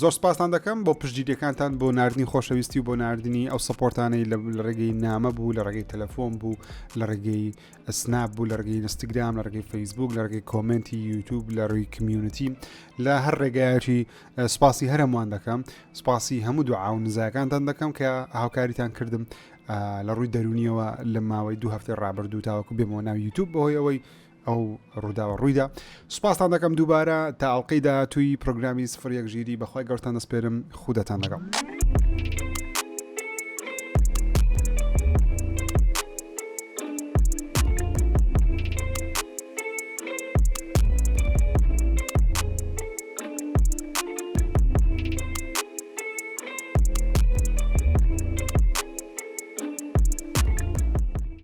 S1: زۆر سپاستان دەکەم بۆ پشتگیریەکانتان بۆ ناردنی خۆشەویستی و بۆ ناردنی ئەو support انەی لە ڕێگەی نامە بوو لە ڕێگەی تەلەفۆن بوو لە ڕێگەی Snap بوو لە ڕێگەی ئینستاگرام لە ڕێگەی فەیسبوک لە ڕێگەی comment ی یوتوب لە ڕووی community لە هەر ڕێگایەکی سپاسی هەرەموان دەکەم سپاسی هەموو دوعا و نزاکانتان دەکەم کە هاوکاریتان کردم لە ڕووی دەرونیەوە لە ماوەی دوو هەفتەی ڕابردوو تاوەکو بێمەوە ناو یوتوب بەهۆی ئەوەی ئەو ڕووداوە ڕوویدا سوپاستان دەکەم دووبارە تا ئەڵلقەی داهاتووی پرۆگرامی سفر یەک ژیری بەخوای گەورتان دەسپێرم خودتان لەگەڵ.